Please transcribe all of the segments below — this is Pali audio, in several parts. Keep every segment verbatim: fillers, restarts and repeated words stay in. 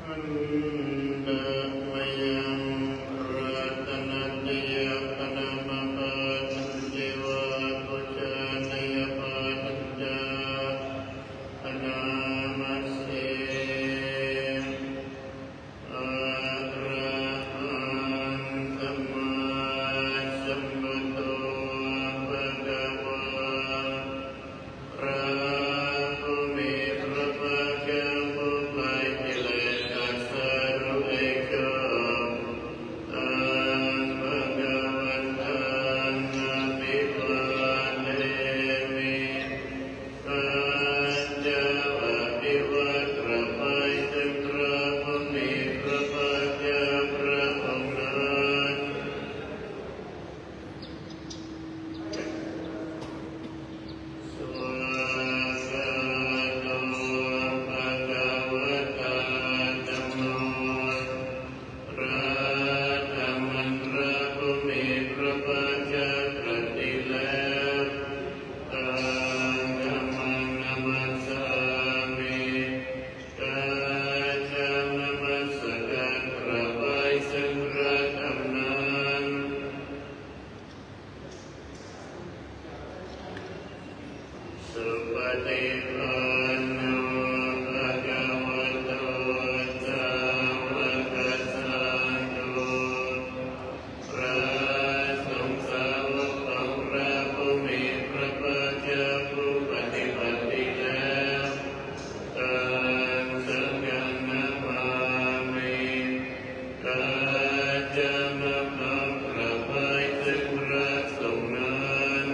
Handa mayaṃ ratanattayappaṇāmabhātaṃ ceva pūjanīyabhātaṃ ca bhaṇāma se. Arahaṃ sammāsambuddho bhagavā. พระผู้มีพระภาคเจ้าผู้ไพร่กิเลสตัสรู้เองชอบ Taṃ bhagavantaṃ abhivādemi. ข้าพเจ้าอภิวาทกราบไหว้ซึ่งพระผู้มีพระภาคเจ้าพระองค์นั้น Svākkhāto bhagavatā dhammo. พระธรรมอันพระผู้มีพระภาคเจ้าตรัสดีแล้ว Taṃ dhammaṃ namassāmi. ข้าพเจ้านมัสการกราบไหว้ซึ่งพระธรรมนั้น Supaṭipanno bhagavato sāvakasaṅgho. พระสงฆ์สาวกของพระผู้มีพระภาคเจ้าผู้ปฏิบัติดีแล้ว Taṃ saṅghaṃ namāmi. ข้าพเจ้าน้อมกราบไหว้ซึ่งพระสงฆ์นั้น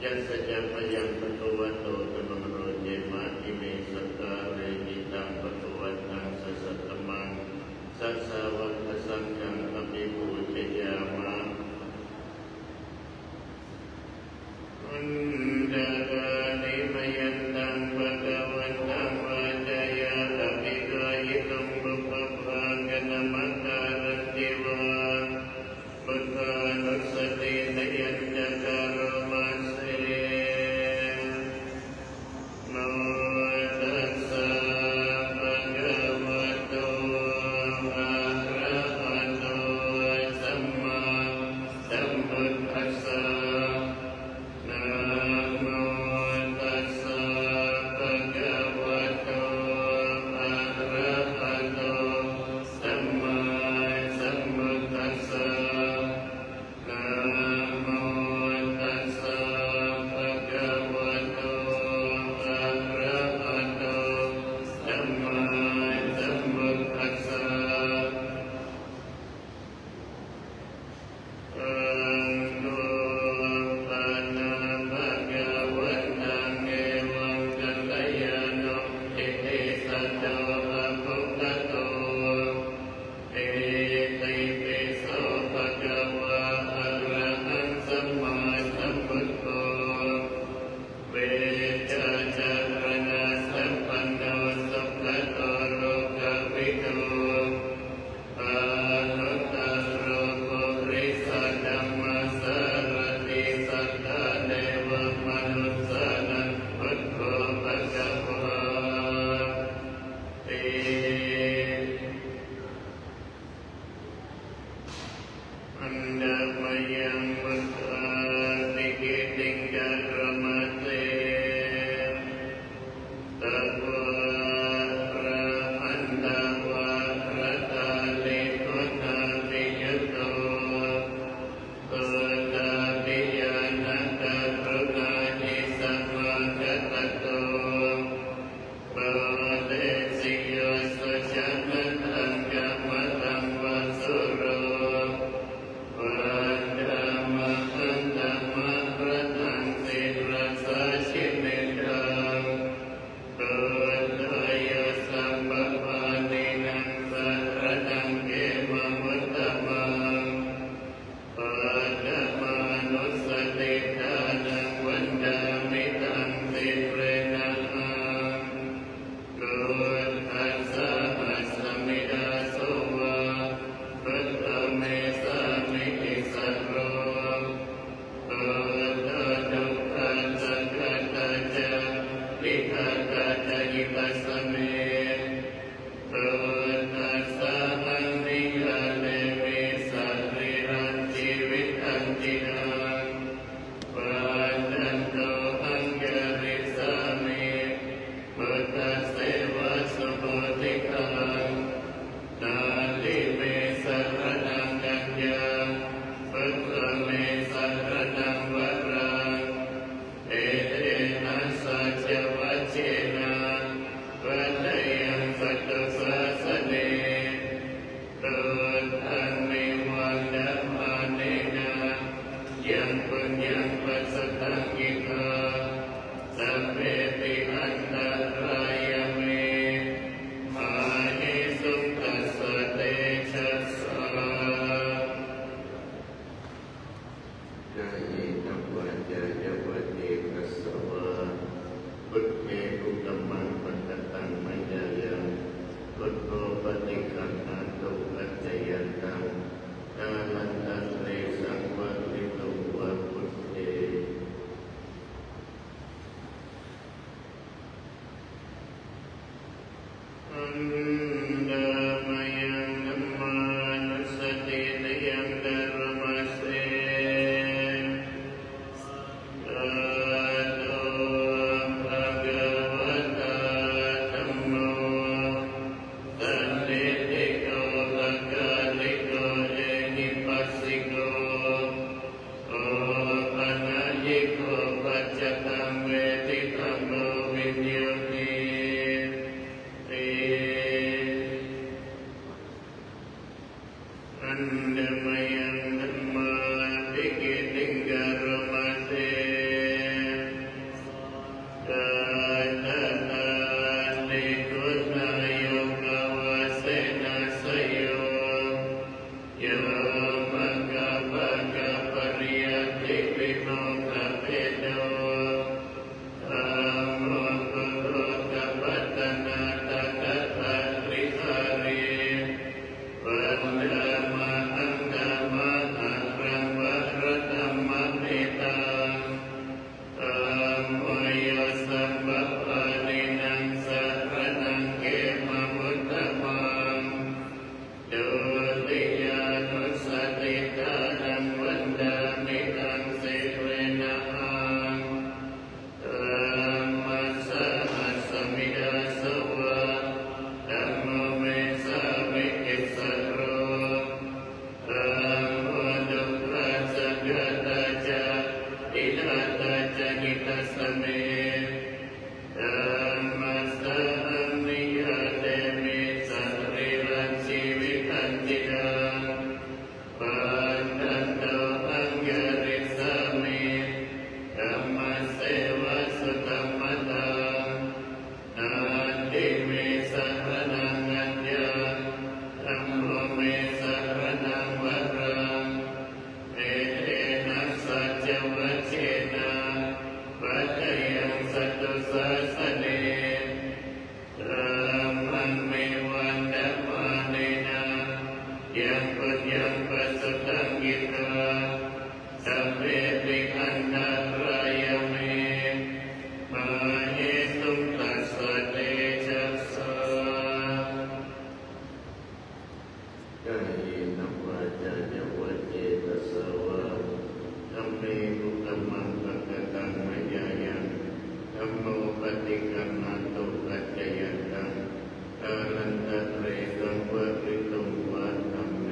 Yassaca mayaṃ bhagavato dhammo dhammarucima ime sakkāre hidaṃ bhagavantaṃ sasaddhammaṃ sāvakasaṅghaṃ abhipūjayāma. Vandāmi mayantaṃ bhagavantaṃ vācāya abhigāyituṃ pubbabhāganamakāranti vā buddhānussatinayañca karoma se. Namo tassa bhagavato arahato sammāsambuddhassa. Namo tassa bhagavato arahato sammāsambuddhassa. Namo tassa bhagavato arahato sammāsambuddhassa. Taṃ kho pana bhagavantaṃ evaṃ kalyāṇo kittisaddo abhuggato. Itipi so bhagavā arahaṃ sammāsambuddho vijjācaraṇasampanno sugato lokavidū anuttaro purisadammasārathi satthā devamanussānaṃ buddho bhagavāti. Handa mayaṃ buddhābhigītiṃ karoma se. Tapo arahantāva rattāli guṇābhiyutto suddhābhiñāṇakaruṇāhi samāgatatto bodhesi yo sujanataṃ kamalaṃ va sūro vandāmahaṃ tamaharaṃ sirasā jinendaṃ. Buddho yo sabbapāṇīnaṃ saraṇaṃ khemamuttamaṃ paṭhamānussatiṭṭhānaṃ vandāmi taṃ sirenahaṃ. Buddhassāhasmi dāso va buddho me sāmikissaro. Buddho dukkhassa ghātā ca vidhātā ca hitassa me. Buddhassāhaṃ viharemi sarīrañjīvitañcidaṃ. Bhadrantohaṃ karissāmi buddhasseva subodhikaṃ. Natthi me saraṇaṃ aññaṃ buddho me saraṇaṃ varaṃ. Etena saccavajjena vaḍḍheyyaṃ satthu sāsane. Buddhaṃ me vandamānena yaṃ puññaṃ pasutaṃ idha sabbepi antarāyā me māhesuṃ tassa tejasā. Kāyena vācāya va cetasā vā buddhe kukammaṃ pakataṃ mayā yaṃ buddho paṭiggaṇhatu accayantaṃ kālantare saṃvarituṃ va buddhe. Handa mayaṃ dhammānussatinayaṃ karoma se. Svākkhāto bhagavatā dhammo sandiṭṭhiko akāliko ehipassiko opanayiko paccattaṃ veditabbo viññūhī ti. Handa mayaṃ dhammābhigītiṃ karoma se. me, dhammassa ahaṃ niyyādemi sarīrañjīvitañcidaṃ, bhaddantokāhaṃ karissāmi, dhammasseva sudhammataṃ. Natthi me saraṇaṃ aññaṃ, dhammo me saraṇaṃ varaṃ, etena saccavajjena paccayaṃ jātu sāsane. Dhammaṃ me vandamānena yaṃ puññaṃ pasutaṃ idha, sabbepi antarāyā me māhesuṃ tassa tejasā. กายเยนะ วาจา จะ วจี ตะ สะ วา ธัม เม กุ กัม มัง ปะ กะ ตัง มะ ยา ยัง ธัม โม ปะ ติ คัน หะ ตุ ปัจ จ ยัน ตัง กา ลัน ตะ เร สัง วะ ริ ตุง วะ ธัม เม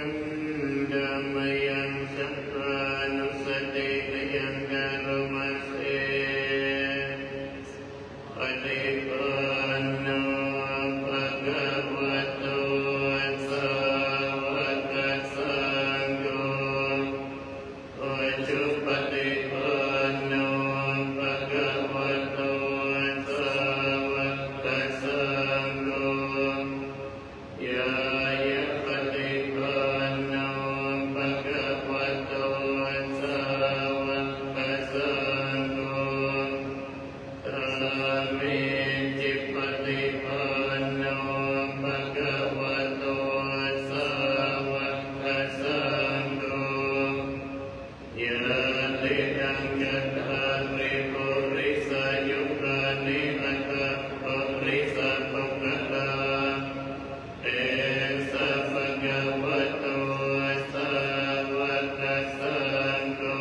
Handa mayaṃ saṅghānussatinayaṃ karoma se. Paṭipanno bhagavato sāvakasaṅgho, ujupaṭipanno bhagavato sāvakasaṅgho, ñāyapaṭipanno bhagavato sāvakasaṅgho, sāmīcipaṭipanno bhagavato sāvakasaṅgho, yadidaṃ cattāri purisayugāni aṭṭha purisapuggalā, esa bhagavato sāvakasaṅgho,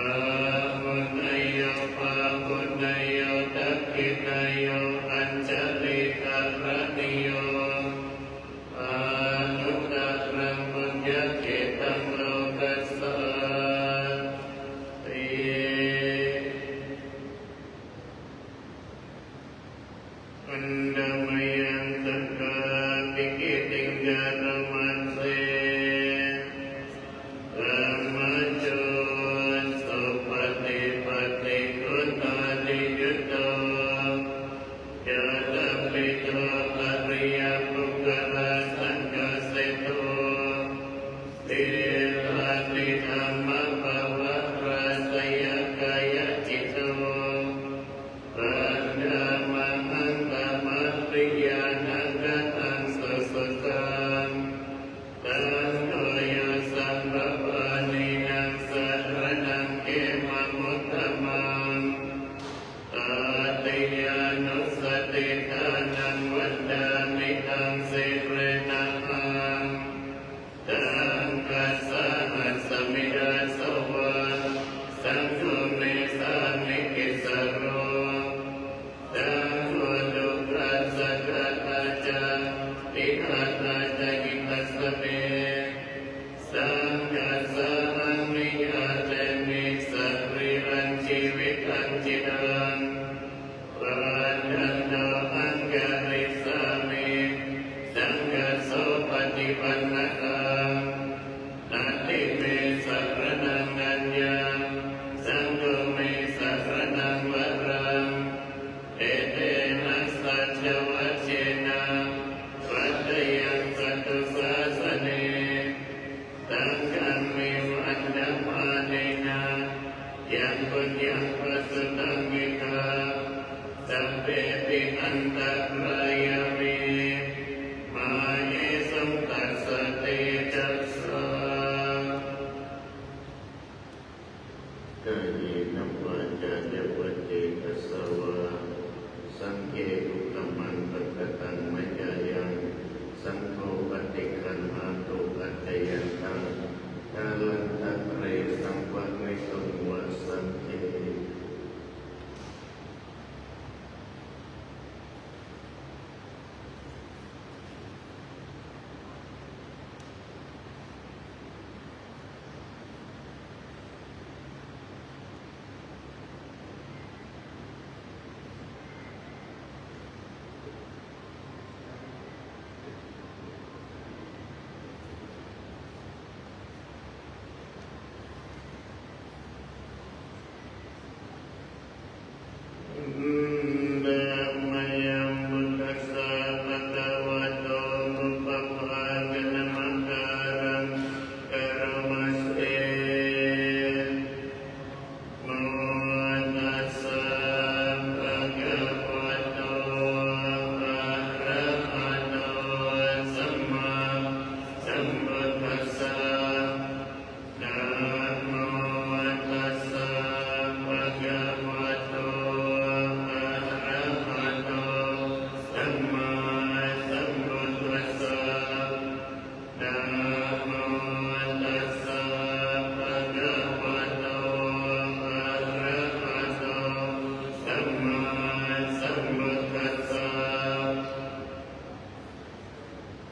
āhuneyyo pāhuneyyo dakkhiṇeyyo añjalikaraṇīyo, anuttaraṃ puññakkhettaṃ lokassāti. Handa mayaṃ saṅghābhigītiṃ karoma se. Dhammajo supaṭipattiguṇādiyutto, yadapi to ariyapuggalasaṅghaseṭṭho, sīlādidhammapavarāsayakāyacitto, vandāmahaṃ tamariyāna kataṃ susuddhaṃ. Taṃ yo sabbapāṇīnaṃ saraṇaṃ khemamuttamaṃ, tatiyānussatiṭṭhānaṃ vandāmi taṃ sirenahaṃ. Saṅghassāhasmi dāso va, saṅgho me sāmikissaro. Saṅgho dukkhassa ghātā ca, vidhātā ca hitassa me. Saṅghassāhaṃ niyyādemi sarīrañjīvitañcidaṃ, bhaddantokāhaṃ karissāmi, saṅghassopaṭipannakaṃ. Natthi me saraṇaṃ aññaṃ, saṅgho me saraṇaṃ varaṃ, etena saccavajjena paccayaṃ jātu sāsane. Saṅghaṃ me vandamānena yaṃ puññaṃ pasutaṃ idha, sabbepi antarāyā me māhesuṃ tassa tejasā. Kāyena vācāya va cetasā vā, saṅghe kukammaṃ pakataṃ mayā yaṃ, saṅgho paṭiggaṇhatu accayantaṃ, kālantare saṃvarituṃ va saṅghe. Handa mayaṃ buddhassa bhagavato pubbabhāganamakāraṃ karomase. Namo tassa bhagavato arahato sammāsambuddhassa. Namo tassa bhagavato arahato sammāsambuddhassa. Namo tassa bhagavato arahato sammāsambuddhassa.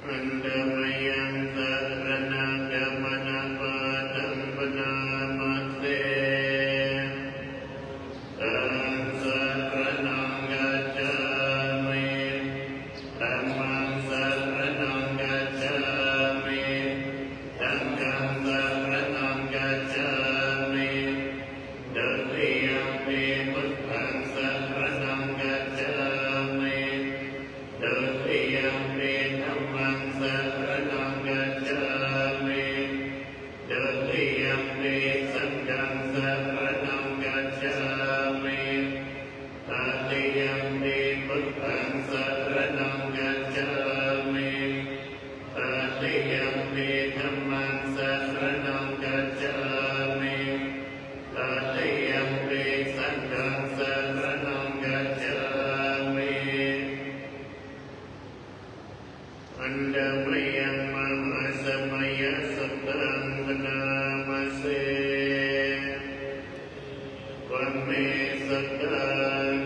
Handa mayaṃ saraṇagamanapatham bhaṇāma se. Saṅghaṃ saraṇaṃ gacchāmi. Dhammaṃ saraṇaṃ gacchāmi. Saṅghaṃ saraṇaṃ gacchāmi. Dutiyampi buddhaṃ saraṇaṃ gacchāmi. Dutiyampi dhammaṃ saraṇaṃ gacchāmi. Dutiyampi saṅghaṃ saraṇaṃ gacchāmi. Tatiyampi buddhaṃ saraṇaṃ gacchāmi. Tatiyampi dhammaṃ saraṇaṃ gacchāmi. Tatiyampi saṅghaṃ saraṇaṃ gacchāmi. Handa mayaṃ mahāsamayasuttaṃ bhaṇāma se. Bhaṇāma se suttaṃ.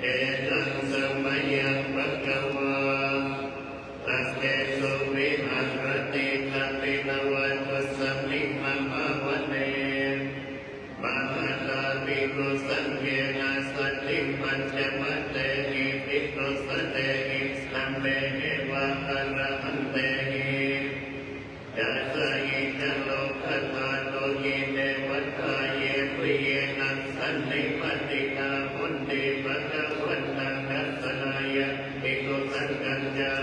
Ekaṃ samayaṃ bhagavā sakkesu viharati kapilavatthusmiṃ mahāvane mahatā bhikkhusaṅghena saddhiṃ pañcamattehi bhikkhusatehi sabbeheva arahantehi. Dasahi ca lokadhātūhi devatā yebhuyyena sannipatitā honti bhagavantaṃ dassanāya bhikkhusaṅghañca.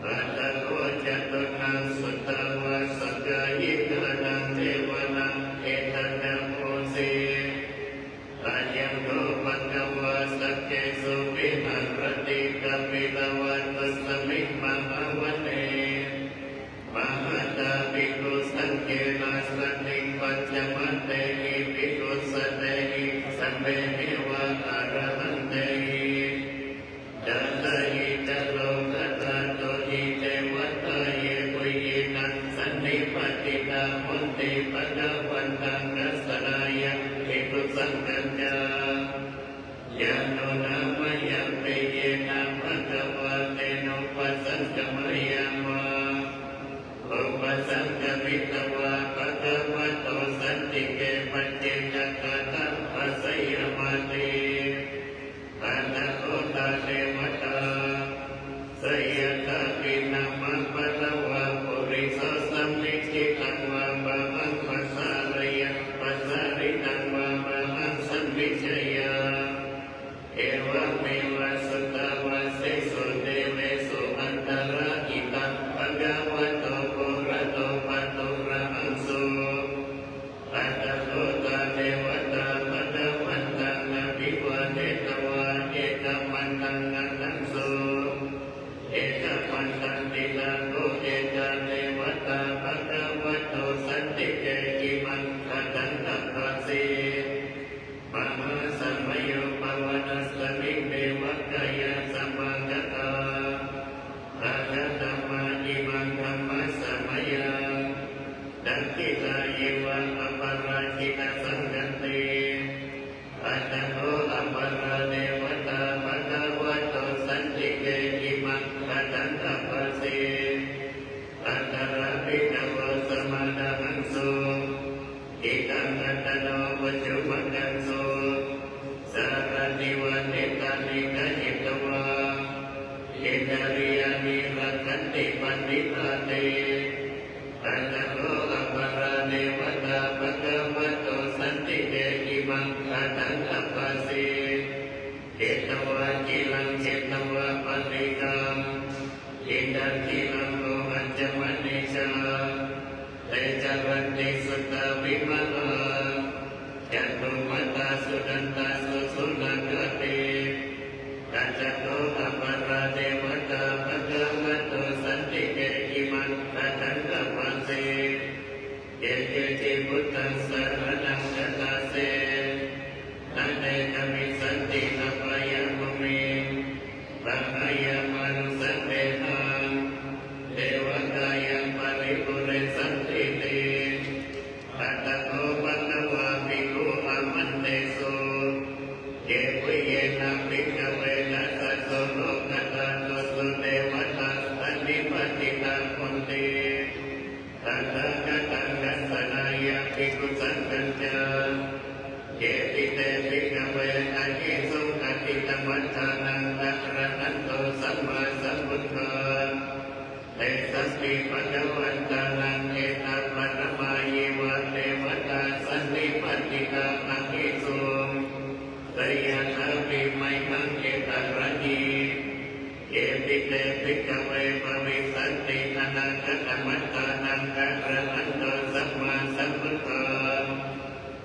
Atha kho catunnaṃ suddhāvāsakāyikā naṃ devānaṃ etadahosi: Ayaṃ kho bhagavā sakkesu viharati kapilavatthusmiṃ mahāvane mahatā bhikkhusaṅghena saddhiṃ pañcamattehi bhikkhusatehi sabbeheva arahantehi. Dasahi ca lokadhātūhi devatā yebhuyyena sannipatitā honti bhagavantaṃ dassanāya bhikkhusaṅghañca. Yannūna mayampi yena bhagavā tenupasaṅkameyyāma, upasaṅkamitvā bhagavato santike paccekagāthā bhāseyyāmāti. Atha kho tā devatā seyyathāpi nāma balavā puriso sammiñjitaṃ vā bāhaṃ pasāreyya, pasāritaṃ vā bāhaṃ sammiñjeyya, Te caranti suddhā vimalā, cakkhumatā sudantā susunāgāti. Tañca kho aparā devatā bhagavato santike imaṃ gāthaṃ abhāsi: Ye keci buddhaṃ saraṇaṃ gatāse, na te gamissanti apāyabhūmiṃ, pahāya mānusaṃ dehaṃ, devakāyaṃ paripūressantīti. Atha kho bhagavā bhikkhū āmantesu: Yebhuyyena bhikkhave dasasu lokadhātūsu devatā sannipatitā honti tathāgataṃ dassanāya bhikkhusaṅghañca. Yepi te bhikkhave aṭṭhisuṃ atītamaddhānaṃ arahanto sammāsambuddhā, tesampi bhagavantānaṃ etaparamāyeva devatā sannipatitā aṭṭhisuṃ, seyyathāpi mayhaṃ etarahi. Yepi te bhikkhave bhavissanti anāgatamaddhānaṃ arahanto sammāsambuddhā,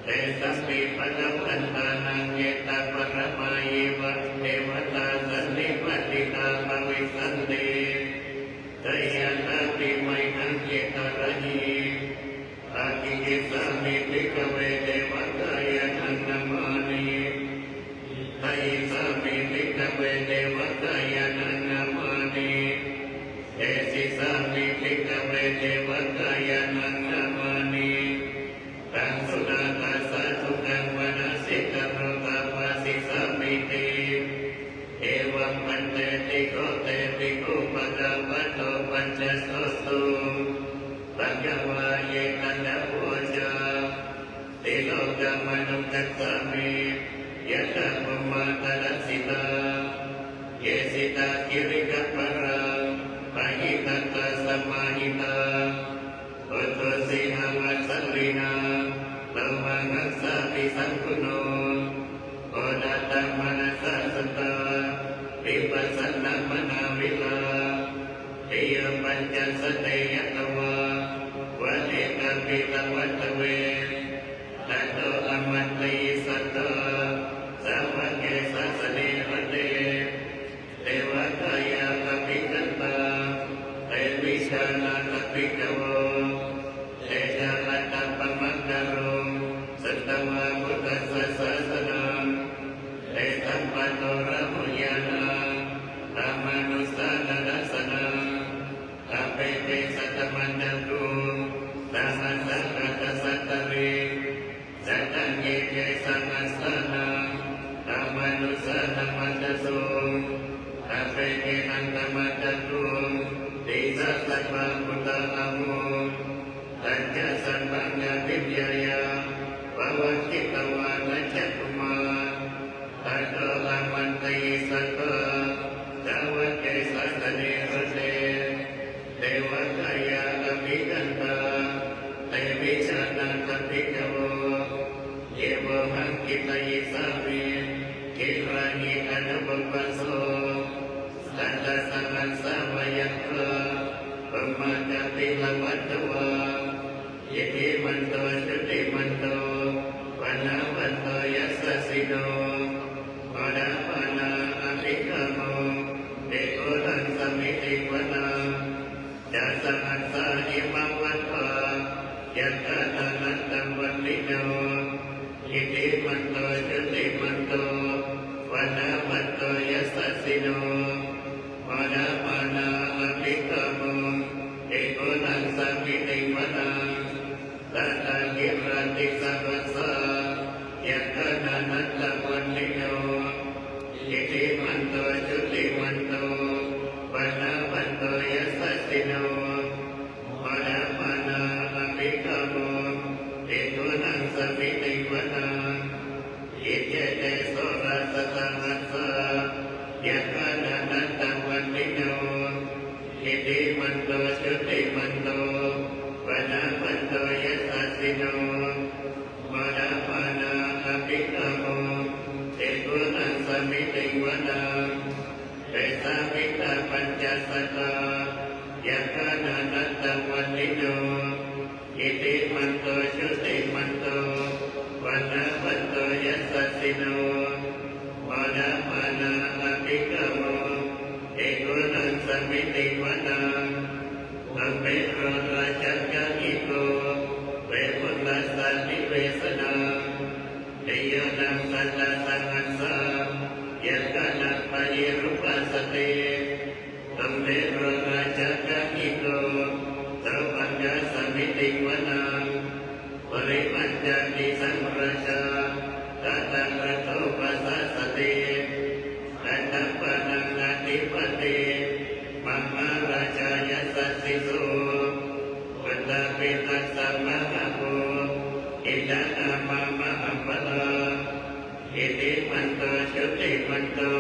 tesampi bhagavantānaṃ etaparamāyeva devatā sannipatitā bhavissanti, seyyathāpi mayhaṃ etarahi. Akiccissāmi bhikkhave devakāyānaṃ nāmāni. Kittayissāmi bhikkhave devakāyānaṃ nāmāni. Desissāmi bhikkhave devakāyānaṃ nāmāni. Taṃ suṇātha sādhukaṃ manasikarotha bhāsissāmīti. Evaṃ bhanteti kho te bhikkhū bhagavato paccassosuṃ. Bhagavā etadavoca: Tilokamānukassāmi, yattha bhummā tadassitā; ye sitā girigabbharaṃ, pahitattā samāhitā. Puthū sīhāva sallīnā, lomahaṃsābhisambhuno; odātamanasā suddhā, vippasannamanāvilā. Bhiyyo pañcasate ñatvā, vane kāpilavatthave; tato āmantayī satthā, sāvake sāsane rate. Devakāyā abhikkantā, te vijānātha bhikkhavo. Te ca ātappamakaruṃ, sutvā buddhassa sāsanaṃ. Tesampāturahu ñāṇaṃ, amanussāna dassanaṃ. Appeke satamaddakkhuṃ, sahassā atha sattariṃ. Sataññe ca sahassānaṃ, amanussānamaddasuṃ. Appeke aṭṭhamaddakkhuṃ, disā sabbā phuṭā ahuṃ. Tañca sabbaṃ abhiññāya, vavakkhitvāna cakkhumā. Tato āmantayī satthā, sāvake sāsane rate. Devakāyā abhikkantā, te vijānātha bhikkhavo. Ye vohaṃ kittayissāmi, girāhi anupubbaso. Sattasahassā va yakkhā, bhummā kāpilavatthavā. Iddhimanto jutimanto, vaṇṇavanto yasassino. Modamānā abhikkāmuṃ, bhikkhūnaṃ samitiṃ vanaṃ. Chasahassā hemavatā, yakkhā nānattavaṇṇino. Iddhimanto jutimanto, vaṇṇavanto yasassino. Modamānā abhikkāmuṃ, bhikkhūnaṃ samitiṃ vanaṃ. Sātāgirā tisahassā, yakkhā nānattavaṇṇino. Iddhimanto jutimanto, vaṇṇavanto yasassino. Modamānā abhikkāmuṃ, bhikkhūnaṃ samitiṃ vanaṃ. Iccete soḷasasahassā, yakkhā nānattavaṇṇino. Iddhimanto jutimanto, vaṇṇavanto yasassino. Modamānā abhikkāmuṃ, bhikkhūnaṃ samitiṃ vanaṃ. Vessāmittā pañcasatā, Yakkhānaṃ nānattavaṇṇino, iddhimanto jutimanto, vaṇṇavanto yasassino, modamānā abhikkāmuṃ, bhikkhūnaṃ samitiṃ vanaṃ. Kumbhīro rājagahiko, vepullassa nivesanaṃ, bhiyyo naṃ satasahassaṃ, yakkhānaṃ payirupāsati. Kumbhīro rājagahiko, sopāga samitiṃ vanaṃ, purimañca disaṃ rājā, dhataraṭṭho pasāsati. Gandhabbānaṃ ādhipati, mahārājā yasassi so, puttāpi tassa bahavo, indanāmā mahabbalā. Iddhimanto jutimanto,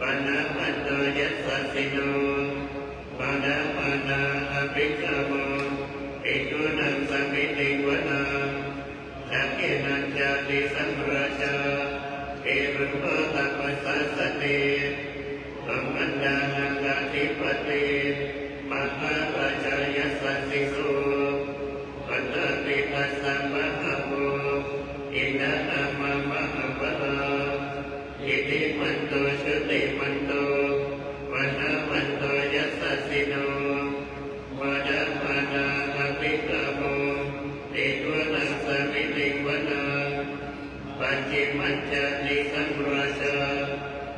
vaṇṇavanto yasassino, modamānā abhikkāmuṃ, bhikkhūnaṃ samitiṃ vanaṃ. Dakkhiṇañca disaṃ rājā, virūḷho taṃ pasāsati. Kumbhaṇḍānaṃ ādhipati, mahārājā yasassi so, puttāpi tassa bahavo, indanāmā mahabbalā. Iddhimanto jutimanto, vaṇṇavanto yasassino, modamānā abhikkāmuṃ, bhikkhūnaṃ samitiṃ vanaṃ. Pacchimañca disaṃ rājā,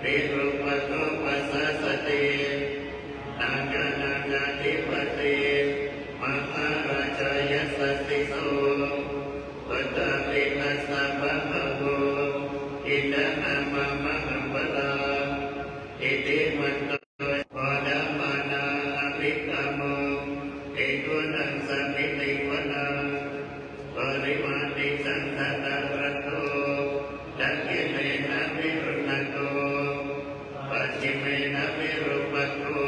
virūpakkho pasāsati. Nāgānaṃ ādhipati, mahārājā yasassi so, puttāpi tassa bahavo, indanāmā mahabbalā. Iddhimanto, modamānā abhikkāmuṃ, bhikkhūnaṃ samitiṃ vanaṃ. Purimaṃ disaṃ dhataraṭṭho, dakkhiṇena virūḷhako, pacchimena virūpakkho,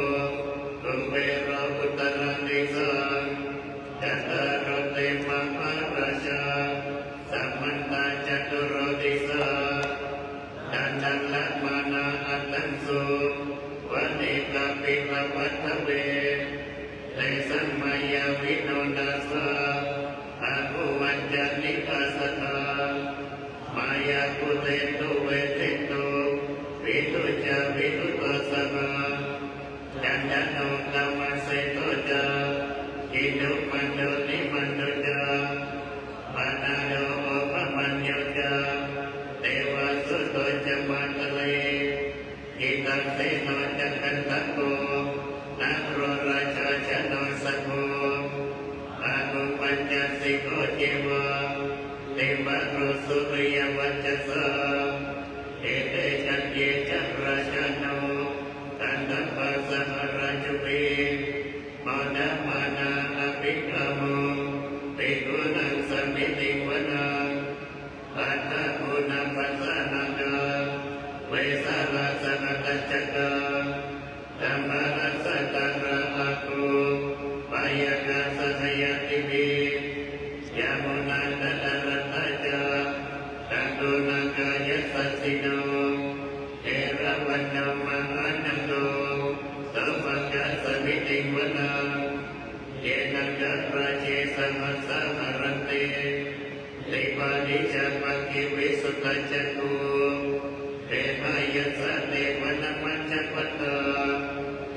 kumbhīro uttaraṃ disaṃ. Cattāro te mahārājā, samantā caturo disā, daddallamānā aṭṭhaṃsu, vane kāpilavatthave. Tesaṃ māyāvino dāsā, āgū vañcanikā saṭhā, māyā kuṭeṇḍu veṭeṇḍu, viṭū ca viṭuṭo saha. Candano kāmaseṭṭho ca, kinnughaṇḍu nighaṇḍu ca, panādo opamañño ca, devasūto ca mātali. Cittaseno ca gandhabbo, naḷo rājā janosabho, āgū pañcasikho ceva, timbarū suriyavaccasā. Ete caññe ca rājāno, gandhabbā saha rājubhi, modamānā abhikkāmuṃ, bhikkhūnaṃ samitiṃ vanaṃ. Athāgū nābhasā nāgā, vesālā saha tacchakā, kambalassatarā āgū, pāyāgā saha ñātibhi. Yāmunā dhataraṭṭhā ca, taru nāgā yasassino, erāvaṇo mahānāgo, sopāga samitiṃ vanaṃ. Ye nāgarāje sahasā haranti, dibbā dijā pakkhi visuddhacakkhū, vehāyasā te vanamajjhapattā,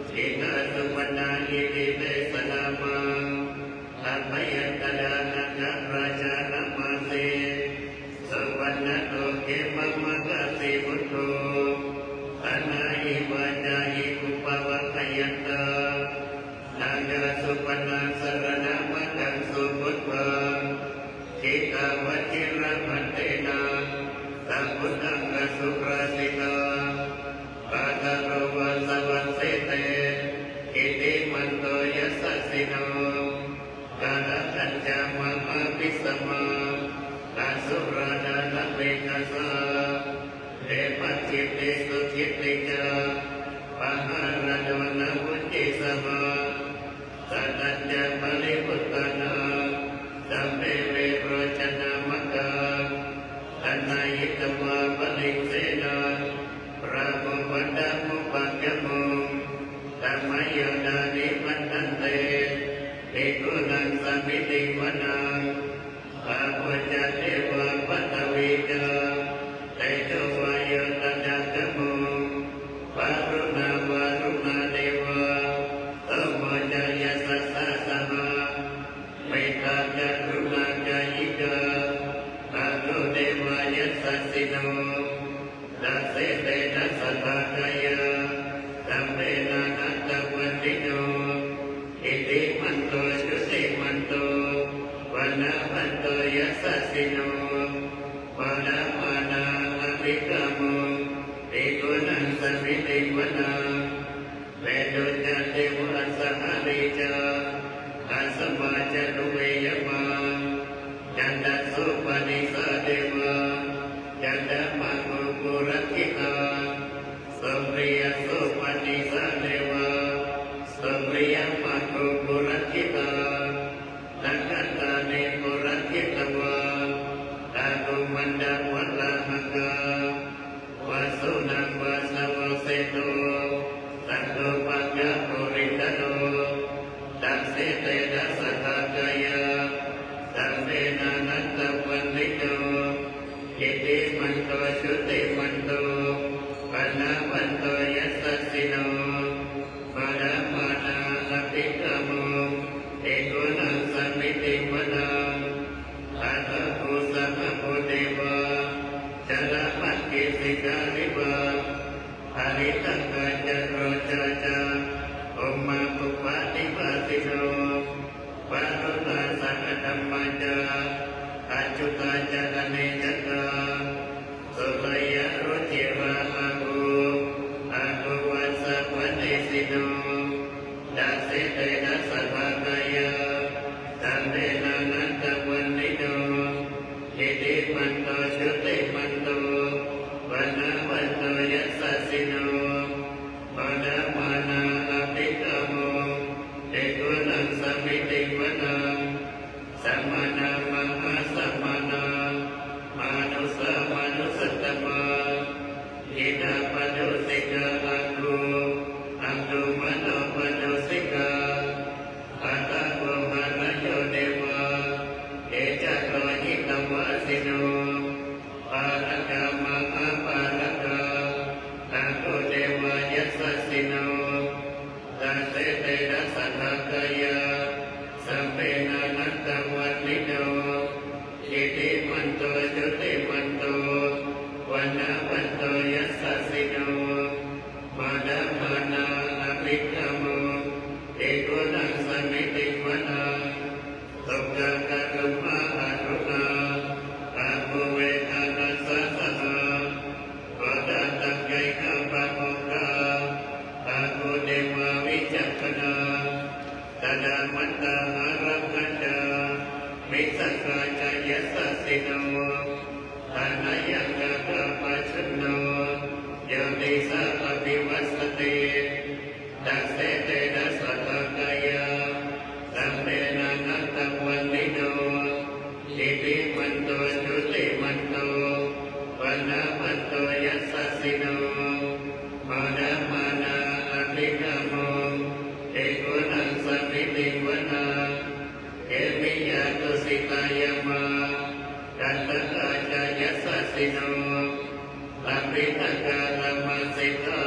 citrā supaṇṇā iti tesa nāmaṃ. Abhayantarā nāgarājānamāsi, supaṇṇato khemamakāsi buddho, saṇhāhi vācāhi upavhayantā. Nāgā supaṇṇā saraṇamakaṃsu buddhaṃ, jitā vajirahatthena, samuddaṃ asurā sitā. Bhātaro vāsavassete, iddhimanto yasassino, kālakañjā mahābhismā, asurā dānaveghasā. Vepacitti sucitti ca, pahārādo namucī saha. Satañca baliputtānaṃ, sabbe verocanāmakā. Taṇhayitvā baliṃ senaṃ, rāhubhaddamupāgamuṃ. Taṃ mayā dāni bhaddam Āpo ca devā paṭhavī ca, tejo vāyo tadāgamuṃ, varuṇā vāruṇā devā, somo ca yasasā saha, mettākaruṇākāyikā, āguṃ devā yasassino. Dasete dasadhā kāyā, sabbe nānattavaṇṇino, iddhimanto jutimanto, vaṇṇavanto yasassino, modamānā abhikkāmuṃ, bhikkhūnaṃ samitiṃ vanaṃ. Veṇḍū ca devā sahalī ca, asamā ca duve yamā, candassūpanisā devā, candamāgū purakkhitā, suriyassūpanisā devā, suriyamāgū purakkhitā, nakkhattāni purakkhitvā, āguṃ mandavalāhakā, vasūnaṃ vāsavo seṭṭho, sakkopāga purindado. Dasete dasadhā kāyā, sabbe nānattavaṇṇino, iddhimanto jutimanto, vaṇṇavanto yasassino, modamānā abhikkāmuṃ, bhikkhūnaṃ samitiṃ vanaṃ. Athāguṃ sahabhū devā, jalamaggisikhāriva, ariṭṭhakā ca rojā ca, ummāpupphanibhāsino, varuṇā sahadhammā ca, accutā ca anejakā, sūleyyarucirā āguṃ, āguṃ vāsavanesino. Dasete dasadhā kāyā, sabbe nānattavaṇṇino, iddhimanto jutimanto, vaṇṇavanto yasassino, modamānā abhikkāmuṃ, bhikkhūnaṃ samitiṃ vanaṃ. Samānā mahāsamānā, mānusā mānusuttamā, khīṇā paṇḍūsikā āguṃ, aggū manopaṇḍūsikā. Athāguṃ harayo devā, ye ca lohitavāsino, pāragā mahāpāragā, āguṃ devā yasassino. Dasete dasadhā kāyā, sabbe nānattavaṇṇino, iddhimanto jutimanto, vaṇṇavanto yasassino, modamānā abhikkāmuṃ, bhikkhūnaṃ samitiṃ vanaṃ. Dukkhakarumhā aruṇā, āguṃ vedanasāsaṇā, odātaggayhapāmokkhā, āguṃ devā vicakkhaṇā. Sadāmattā ārakkha ca, missakā ca yasassino, thanayaṃ āgā pajjunno, yo disā abhivassati. Dasete dasadhā kāyā, sabbe nānattavaṇṇino, iddhimanto jutimanto, vaṇṇavanto yasassino, modamānā abhikkāmuṃ, bhikkhūnaṃ samitiṃ vanaṃ. Khemiyā tusitā yāmā, kaṭṭhakā ca yasassino, lambitakā lāmaseṭṭhā,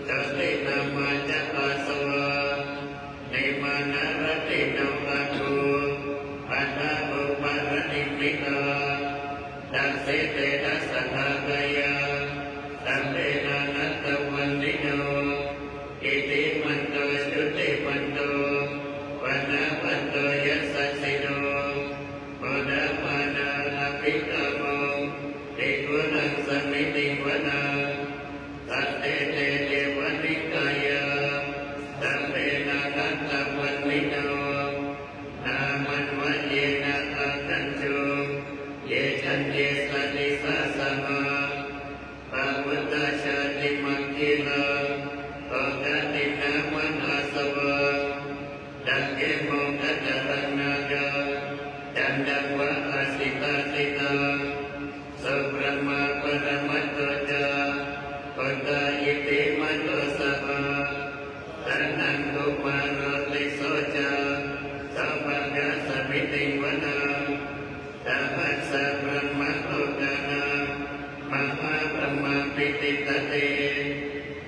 jotināmā ca āsavā, nimmānaratino āguṃ, athāguṃ paranimmitā. Dasete dasadhā kāyā, sabbe nānattavaṇṇino, iddhimanto jutimanto, vaṇṇavanto yasassino, modamānā abhikkāmuṃ, bhikkhūnaṃ samitiṃ vanaṃ. Sante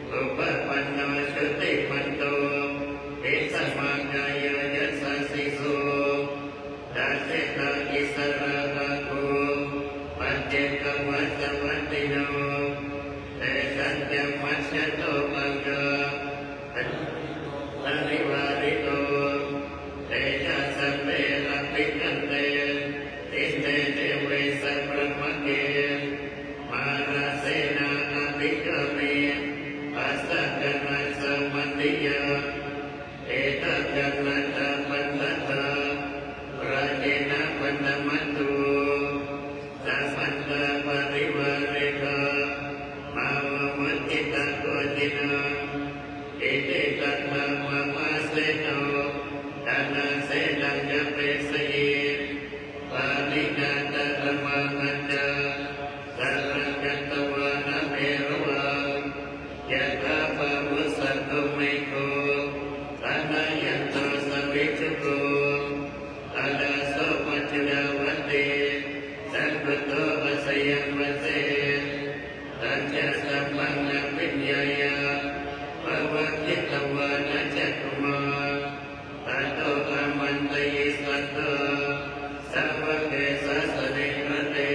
Upapanno jutimanto, vijjācārā yasassi so. Dasettha issarā āguṃ, paccekavasavattino. Tesañca majjhato āga, parivārito. Te ca sabbe abhikkante, sinde deve sabrahmake. Mārasenā abhikkāmi, passa kaṇhassa mandiyaṃ. Etha gaṇhatha bandhatha, rāgena bandhamatthu. Samantā parivāretha, mā vo muñcittha koci naṃ. Iti tattha mahāseno, taṇhasenaṃ apesayi. Pāṇinā talamāhacca, saraṃ katvāna bheravaṃ. Yathā pāvussako megho, thanayanto savijjuko. Tadā so paccudāvatti, saṅkuddho asayaṃvase. Tañca sabbaṃ abhiññāya, vavakkhitvāna cakkhumā. Tato āmantayi satthā, sāvake sāsane rate.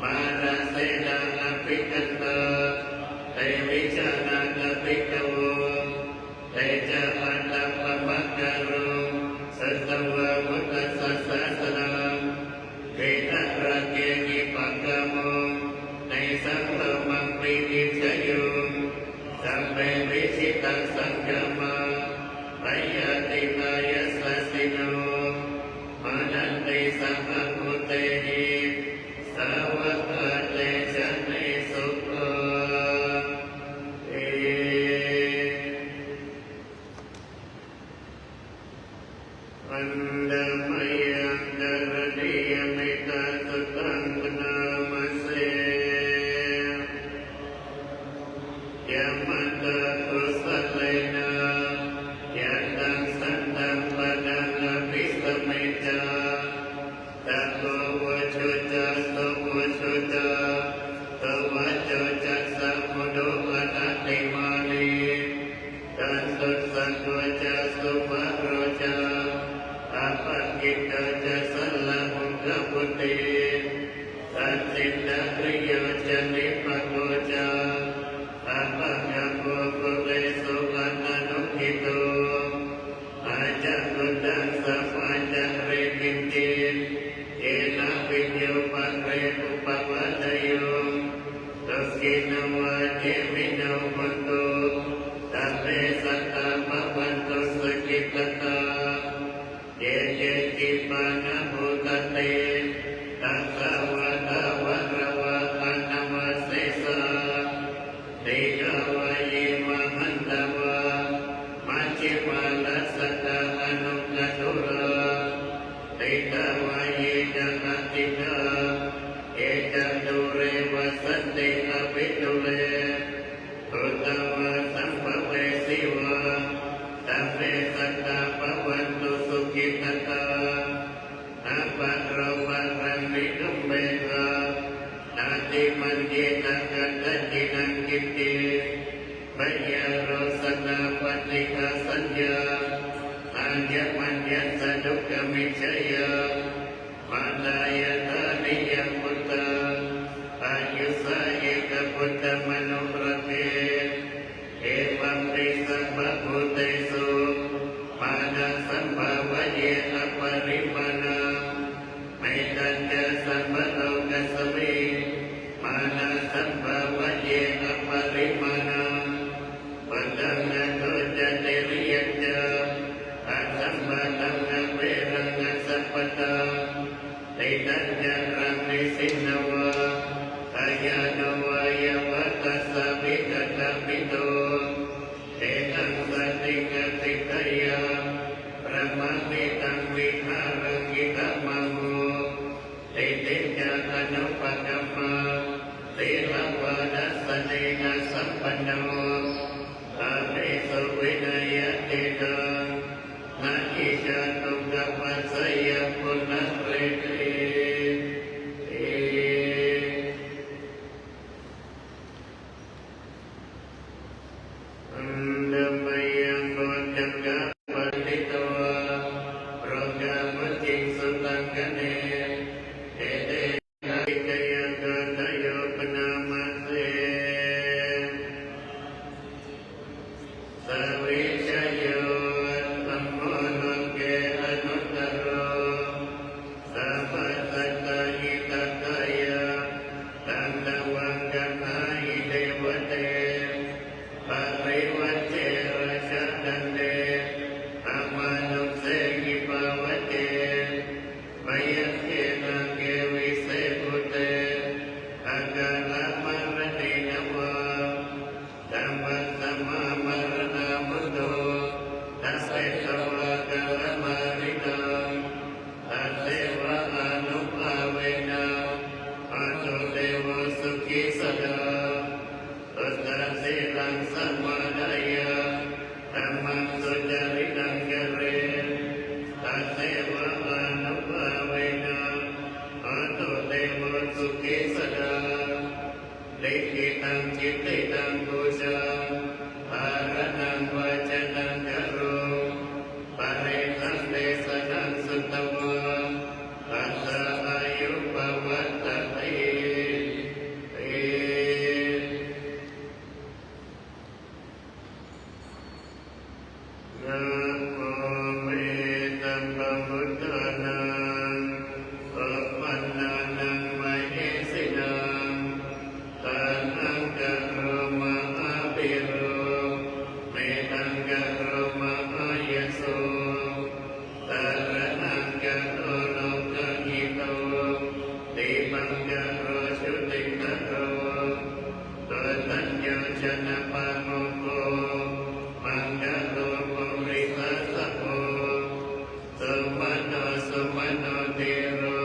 Mārasenā abhikkantā, te vijānātha bhikkhavo. Te ca ātappamakaruṃ, sutvā buddhassa sāsanaṃ. Vītarāgehi pakkāmuṃ, nesaṃ lomampi iñjayuṃ. Sabbe vijitasaṅgāmā, bhayātītā yasassino. Modanti saha bhūtehi, sāvakā te janesukhā. Handa mayaṃ karaṇīyamittasuttaṃ bhaṇāma se. Yamantā kusalena, yantaṃ santaṃ padaṃ abhisamecca. Sabbawacanaṃ suvacaṃ, suvaco cassa mudu anatimānī. Santussako ca subharo ca, appakicco ca sallahukavutti. Sacchindriyo ca nipako ca, appagabbho kulesu ananugiddho. Accakuttaṃ samācare kiñci, yena viññū pare upavadeyyuṃ. Sukhino vā khemino hontu, sabbe sattā bhavantu sukhitattā. Ye keci pāṇabhūtatthi, tasā vā thāvarā vā anavasesā. Dīghā vā ye mahantā vā, majjhimā rassakā aṇukathūlā. Diṭṭhā vā ye ca adiṭṭhā, ye ca dūre vasanti avidūre. Bhūtā vā sambhavesī vā, sabbe sattā bhavantu sukhitattā. Na paro paraṃ nikubbetha, nātimaññetha katthaci naṃ kiñci. Byārosanā paṭighasaññā, anyamanāyassa dukkhamiccheyya. Mātā yathā niyaṃ puttaṃ, āyusā ekaputtamanurakkhe. Evampi sabbabhūtesu, mānasambhāvaye aparimāṇaṃ. Mettañca sabbalokasmiṃ, mānasambhāvaye aparimāṇaṃ. Uddhaṃ adho ca tiriyañca, asambādhaṃ averaṃ asapattaṃ. Tiṭṭhañcaraṃ nisinno vā, sayāno vā yāva tassa vigatamiddho. Etaṃ satiṃ adhiṭṭheyya, brahmametaṃ vihāraṃ idhamāhu. Diṭṭhiñca anupagamma, sīlavā dassanena sampanno. Kāmesu vineyya gedhaṃ, na hi jātu gabbhaseyyaṃ punaretīti. Handa mayaṃ bojjhaṅgā paṇīto, rogā mucciṃsu taṅkhaṇe. Etena vijayaṃ hotu yo bhaṇāma se. Sa vijayo dhammo loke anuttaro, sabbasattahitatthāya, taṃ tvaṃ gaṇhāhi devate. Parivaṭṭe rājadaṇḍe, amanusse hi pāvake, byagghe nāge vise bhūte, akālamaraṇena vā. Taṃ bhaṇāma maraṇā mutto, tapettvā kalemāriṇaṃ. Tasseva ānubhāvena, hotu devo sukhī sadā. Buddhaṃ sīlaṃ samādāya, dhammaṃ sucaritaṃ care. Tasseva ānubhāvena, hotu devo sukhī sadā. Likkhitaṃ cintitaṃ pūjaṃ, dhāraṇaṃ vācanaṃ garuṃ, paresaṃ desanaṃ sutvā, atthāyu pavattati. Namo me sabbabuddhānaṃ uppannānaṃ mahesinaṃ, taṇhaṅkaro mahāvīro, medhaṅkaro mahāyaso, saraṇaṅkaro lokahito, dīpaṅkaro jutindharo, koṇḍañño janapāmokkho, maṅgalo purisāsabho, sumano sumano dhīro,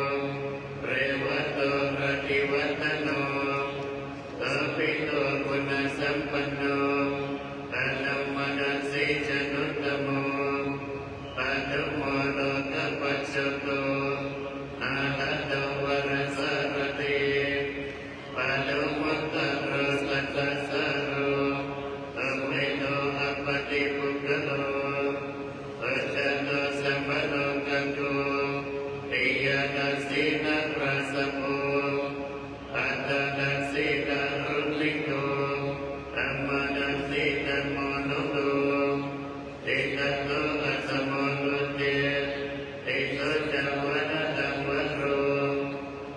revato rativaḍḍhano, sobhito guṇasampanno, tanuṃ manasiṃ januttamo, padumo lokapajjoto, nārado varasārathī, padumuttaro satasāro, sumedo appaṭipuggalo, sujato sabbalokaggo, piyadassī narāsabho, atthadassī karuṇiko, dhammadassi tamonudo, sitato asamo loke, tisso ca varadaṃ varo,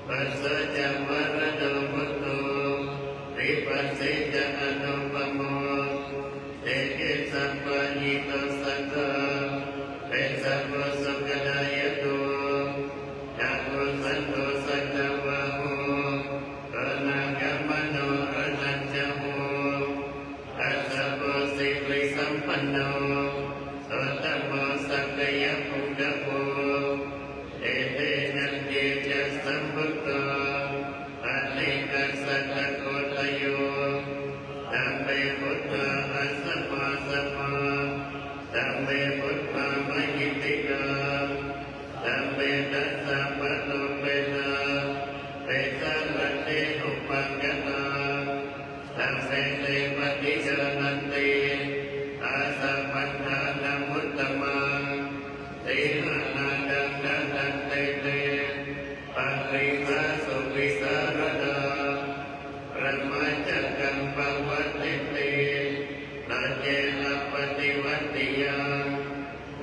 passa ca varado buddho, vipassī ca anūpamo, dekkhi sabbahito saṅgho, vessabhū sukhadāyako, kakusandho satthavāho, koṇāgamano raṇañjaho, dassapo sirisampanno, uttamo sakyapuṅgavo, etena tejasā buddho, paṭikassata koṭayo, sabbe buddhā asammā sammā, sabbe buddhā mahiddhikā, sabbe dasapālopetā, vesālatthi upāgatā, sabbe te paṭijānanti, āsabhaṇḍānamuttamaṃ, sīhānaṃ dandhatantete, pariḷāhū visāradā, brahmacakkaṃ pavattenti, loke appaṭivattiyaṃ,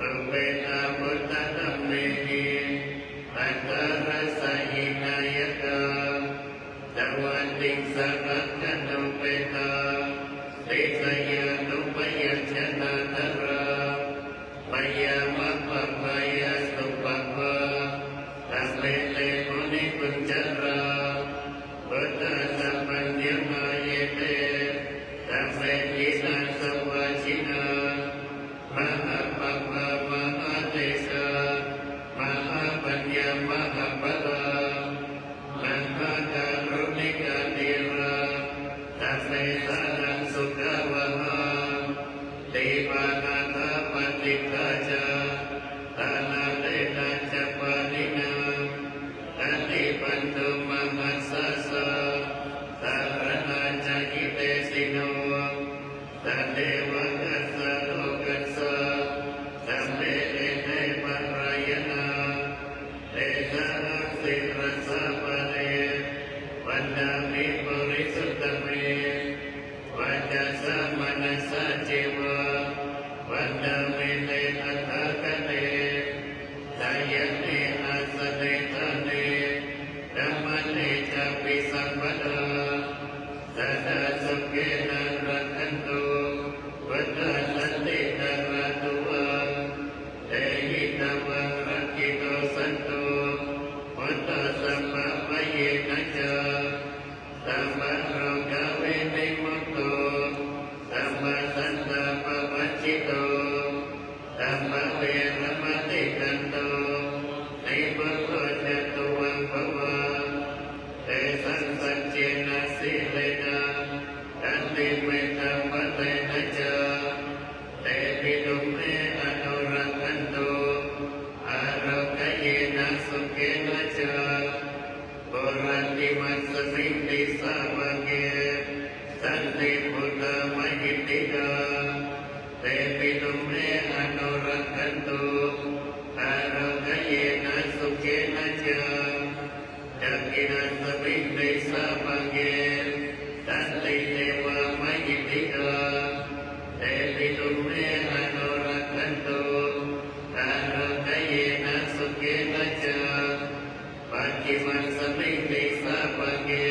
upetā buddhadhammehi, attarassa hinayakā, dvattiṃsa aggānupetā, disāya nuppayanjanādhārā, bhayamapabhayasūpabhā, sabbe te munikuñjarā, buddhassa paññamā ye te, sabbe khīṇā savājinā, mahāpappa mahātejā, mahāpaññā mahāpalā, mahākāruṇikā dhīrā, sabbe jānaṃ sukhāvahā. Sadevakassa lokassa sabbe ete parāyanā, tesaṃ sirasā pāde vandāmi purisuttame. Vacasā manasā ceva vandāmi te tathāgate, sayane āsane ṭhāne gamane cāpi sabbadā. Sadā sukhena rakkhantu buddhā santikarā tuvaṃ. Tehi tvaṃ rakkhito santo mutto sabbabhayena ca, sabbarogavinimutto sabbasantāpavajjito, sabbaveramatikkanto nibbuto ca tuvaṃ bhava. Tesaṃ saccena sīlena santimettabalena ca, tepi tumhe anurakkhantu ārogyena sukhena ca. Puratthimāsmiṃ disābhāge santi buddhā mahiddhikā, tepi tumhe anurakkhantu ārogyena sukhena ca. Dakkhiṇāsmiṃ disābhāge santi devā mahiddhikā, tepi tumhe anurakkhantu ārogyena sukhena ca. Pacchimāsmiṃ disābhāge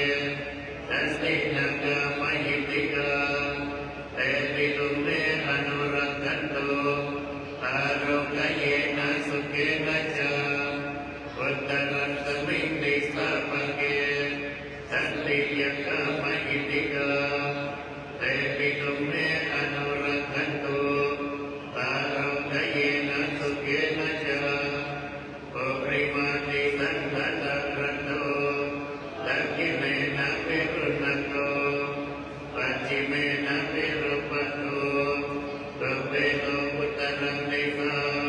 santi nāgā mahiddhikā, tepi tumhe anurakkhantu ārogyena sukhena ca. Uttarāsmiṃ disābhāge santi yakkhā mahiddhikā, tepi tumhe anurakkhantu ārogyena sukhena ca. Purimadisaṃ dhataraṭṭho dakkhiṇena viruḷhako, pacchimena virūpakkho, kumbhīro uttaraṃ disaṃ.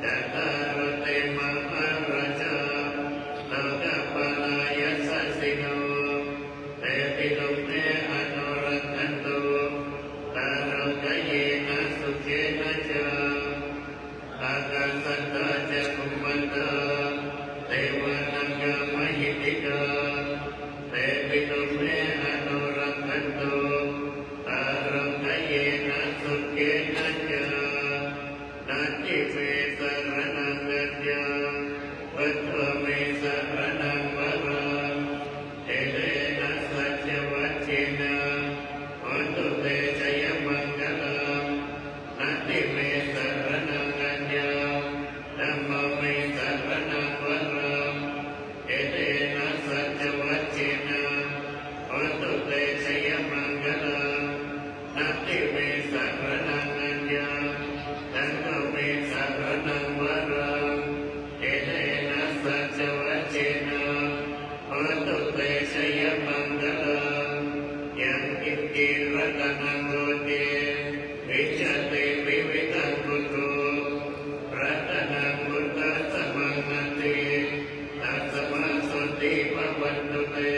Cattāro te mahārājā lokapālā yasassino, tepi tumhe anurakkhantu ārogyena sukhena ca. Ākāsaṭṭhā ca bhummaṭṭhā devā nāgā mahiddhikā, tepi tumhe anurakkhantu ārogyena sukhena ca. Natthi me saraṇaṃ aññaṃ, buddho me saraṇaṃ varaṃ. Etena saccavajjena hotu te jayamaṅgalaṃ. Natthi me saraṇaṃ aññaṃ, dhammo me saraṇaṃ varaṃ. Etena saccavajjena hotu te jayamaṅgalaṃ. Natthi me saraṇaṃ aññaṃ, saṅgho me saraṇaṃ varaṃ. Etena saccavajjena hotu te jayamaṅgalaṃ. Yaṅkiñci ratanaṃ loke vijjati vividhaṃ puthu, ratanaṃ buddhasamaṃ natthi, tasmā sotthī bhavantu te.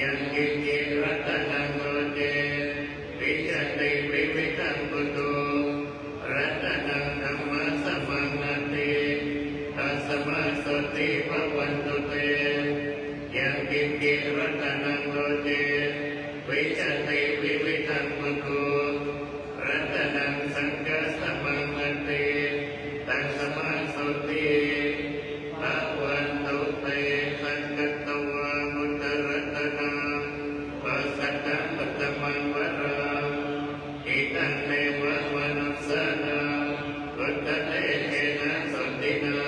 Yaṅkiñci ratanaṃ loke vijjati vividhaṃ puthu, ratanaṃ dhammasamaṃ natthi, tasmā sotthī bhavantu te. Yaṅkiñci ratanaṃ loke vijjati vividhaṃ puthu, ratanaṃ saṅghasamaṃ natthi, tasmā sotthī bhavantu te. Sakkatvā buddharatanaṃ osathaṃ uttamaṃ varaṃ, hitaṃ devamanussānaṃ buddhatejena sotthinā,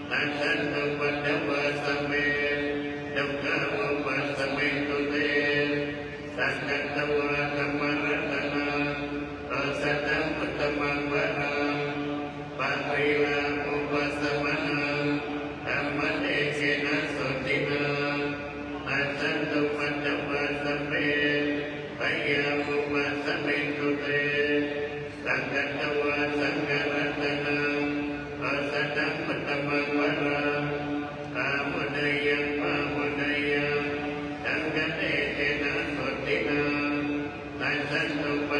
nassantupaddavā sabbe dukkhā vūpasamentu te. Sakkatvā dhammaratanaṃ osathaṃ uttamaṃ varaṃ, pariḷāhūpasamanaṃ dhammatejena sotthinā, nassantupaddavā sabbe bhayā vūpasamentu te. Sakkatvā saṅgharatanaṃ osathaṃ uttamaṃ varaṃ, āhuneyyaṃ pāhuneyyaṃ saṅghatejena sotthinā, nassantupaddavā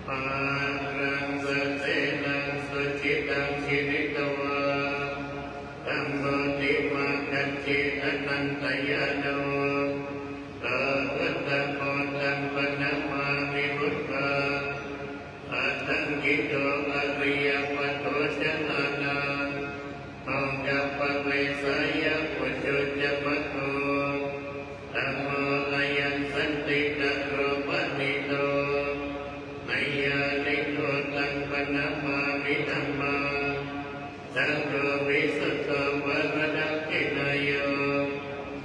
Mārassa sena sucittaṃ jitaṃ jitavā sambodhimakkhaṃ jitanantañāṇo taṃ buddhaṃ paṇamāmi buddhaṃ. Aṭṭhaṅgiko ariyapatho janānaṃ mokkhappavesāya ujū ca maggo. Dhammo ayaṃ santikaro paṇīto niyyāniko taṃ paṇamāmi dhammaṃ. Saṅgho visuddho varadakkhiṇeyyo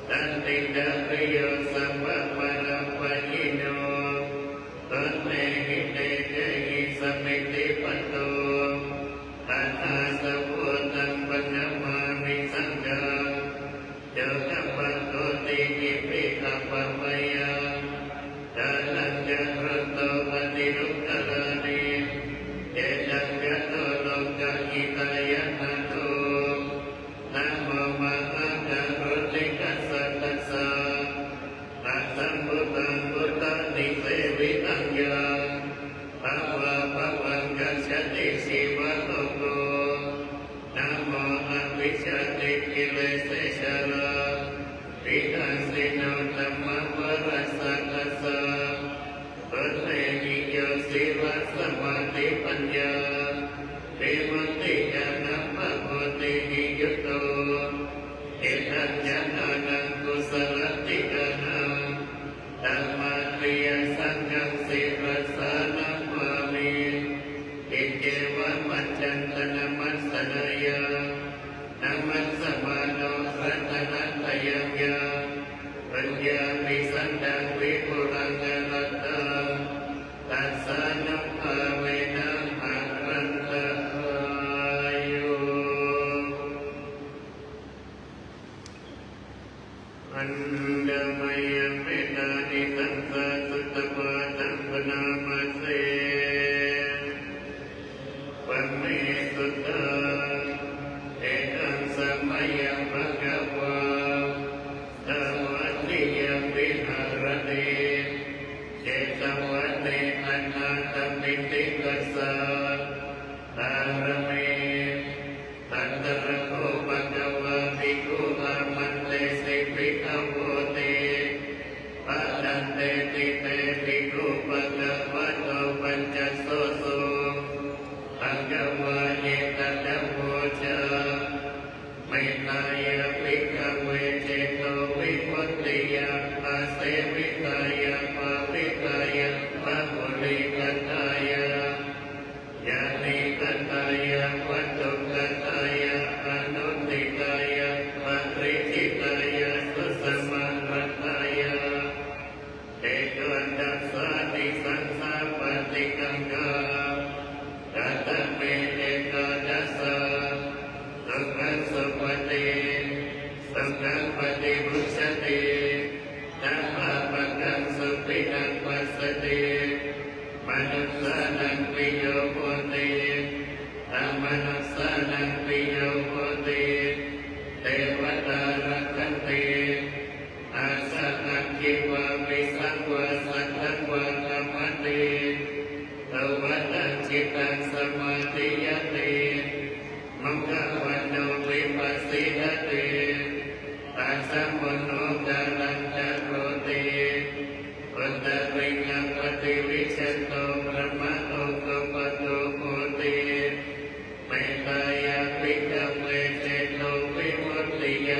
santindriyo sabbamalappayino. Tumhehi te dehi samitipato anāsavo taṃ paṇamāmi saṅghaṃ. Yo kappattoti iminā appamayā kālañca rutto atidukkharāni etaṃ gato lokahitāya nātho namo mahākāruṇikassa tassa asambuddhaṃ buddhānuseviyaṃ yaṃ bhavaṃ bhavaṃ gacchanti jīvako. Namo avijjāvippatītesajjāvippassino dhammavaraṃ sattassa tumhehi yo sīlasamādhipaññāvimutti ñāṇappaṃ bodhihi yutto etaṃ janānaṃ kusalatthikānaṃ dhammatthiyasaṅghaṃ sirasā namāmi. Iccevamajjhattanamassaneyya namassamato ratanattayaṃ yaṃ puññābhisandaṃ vipulaṃ alatthaṃ tassānubhāvena haratta āyuṃ. Handa mayaṃ ettāni saṅghasuttavā taṃ bhaṇāma se. Bhaṇe suddhaṃ. Ekaṃ samayaṃ bhagavā sāvatthiyaṃ viharati jetavane anāthapiṇḍikassa ārāme. Tatra kho bhagavā bhikkhū āmantesi bhikkhavoti. Bhadanteti te bhikkhū bhagavato paccassosuṃ. Bhagavā etadavoca. Mettāya bhikkhave cetovimuttiyā āsevitāya bhāvitāya bahulīkatāya yānīkatāya vatthukatāya anuṭṭhitāya paricitāya susamāraddhāya ekaṃ dasānisaṃsā paṭikaṅkhā. Katame ekādasa? Sukhaṃ supati, sukhaṃ paṭibujjhati, na pāpakaṃ supinaṃ passati, manussānaṃ piyo hoti, amanussānaṃ piyo hoti, devatā rakkhanti, assa aggi vā visaṃ vā satthaṃ vā kamati, tuvaṭaṃ cittaṃ samādhiyati, mukhavaṇṇo vippasīdati, asammūḷho kālaṃ karoti, uttariṃ appaṭivijjhanto brahmalokūpago hoti. Mettāya bhikkhave cetovimuttiyā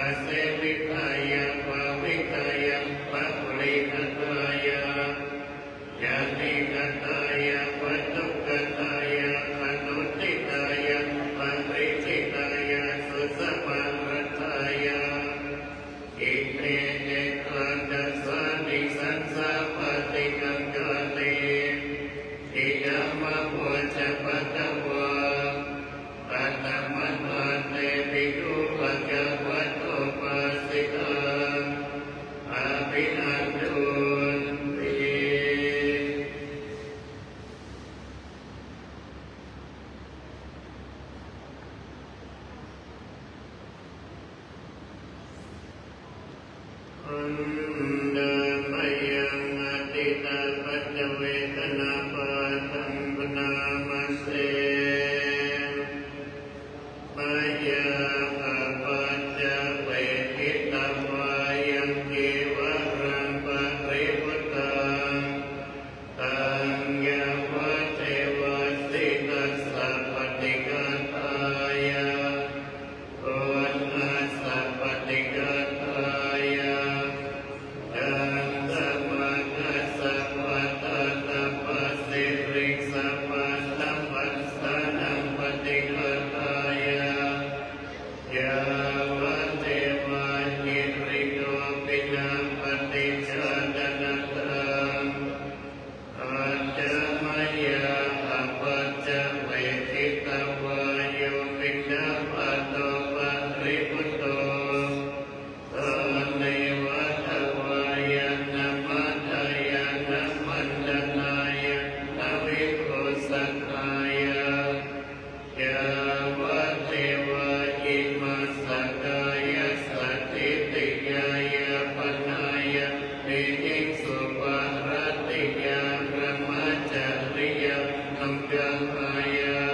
āsevitāya bhāvitāya bahulīkatāya yānīkatāya vatthukatāya anuṭṭhitāya paricitāya susamāraddhāya. Ime ekādasānisaṃsā paṭikaṅkhāti. Idamavoca bhagavā. Katamattā te bhikkhū bhagavato bhāsitaṃ abhinandunti? Handa mayaṃ atītapaccavekkhaṇapāṭi. saṅgahāya.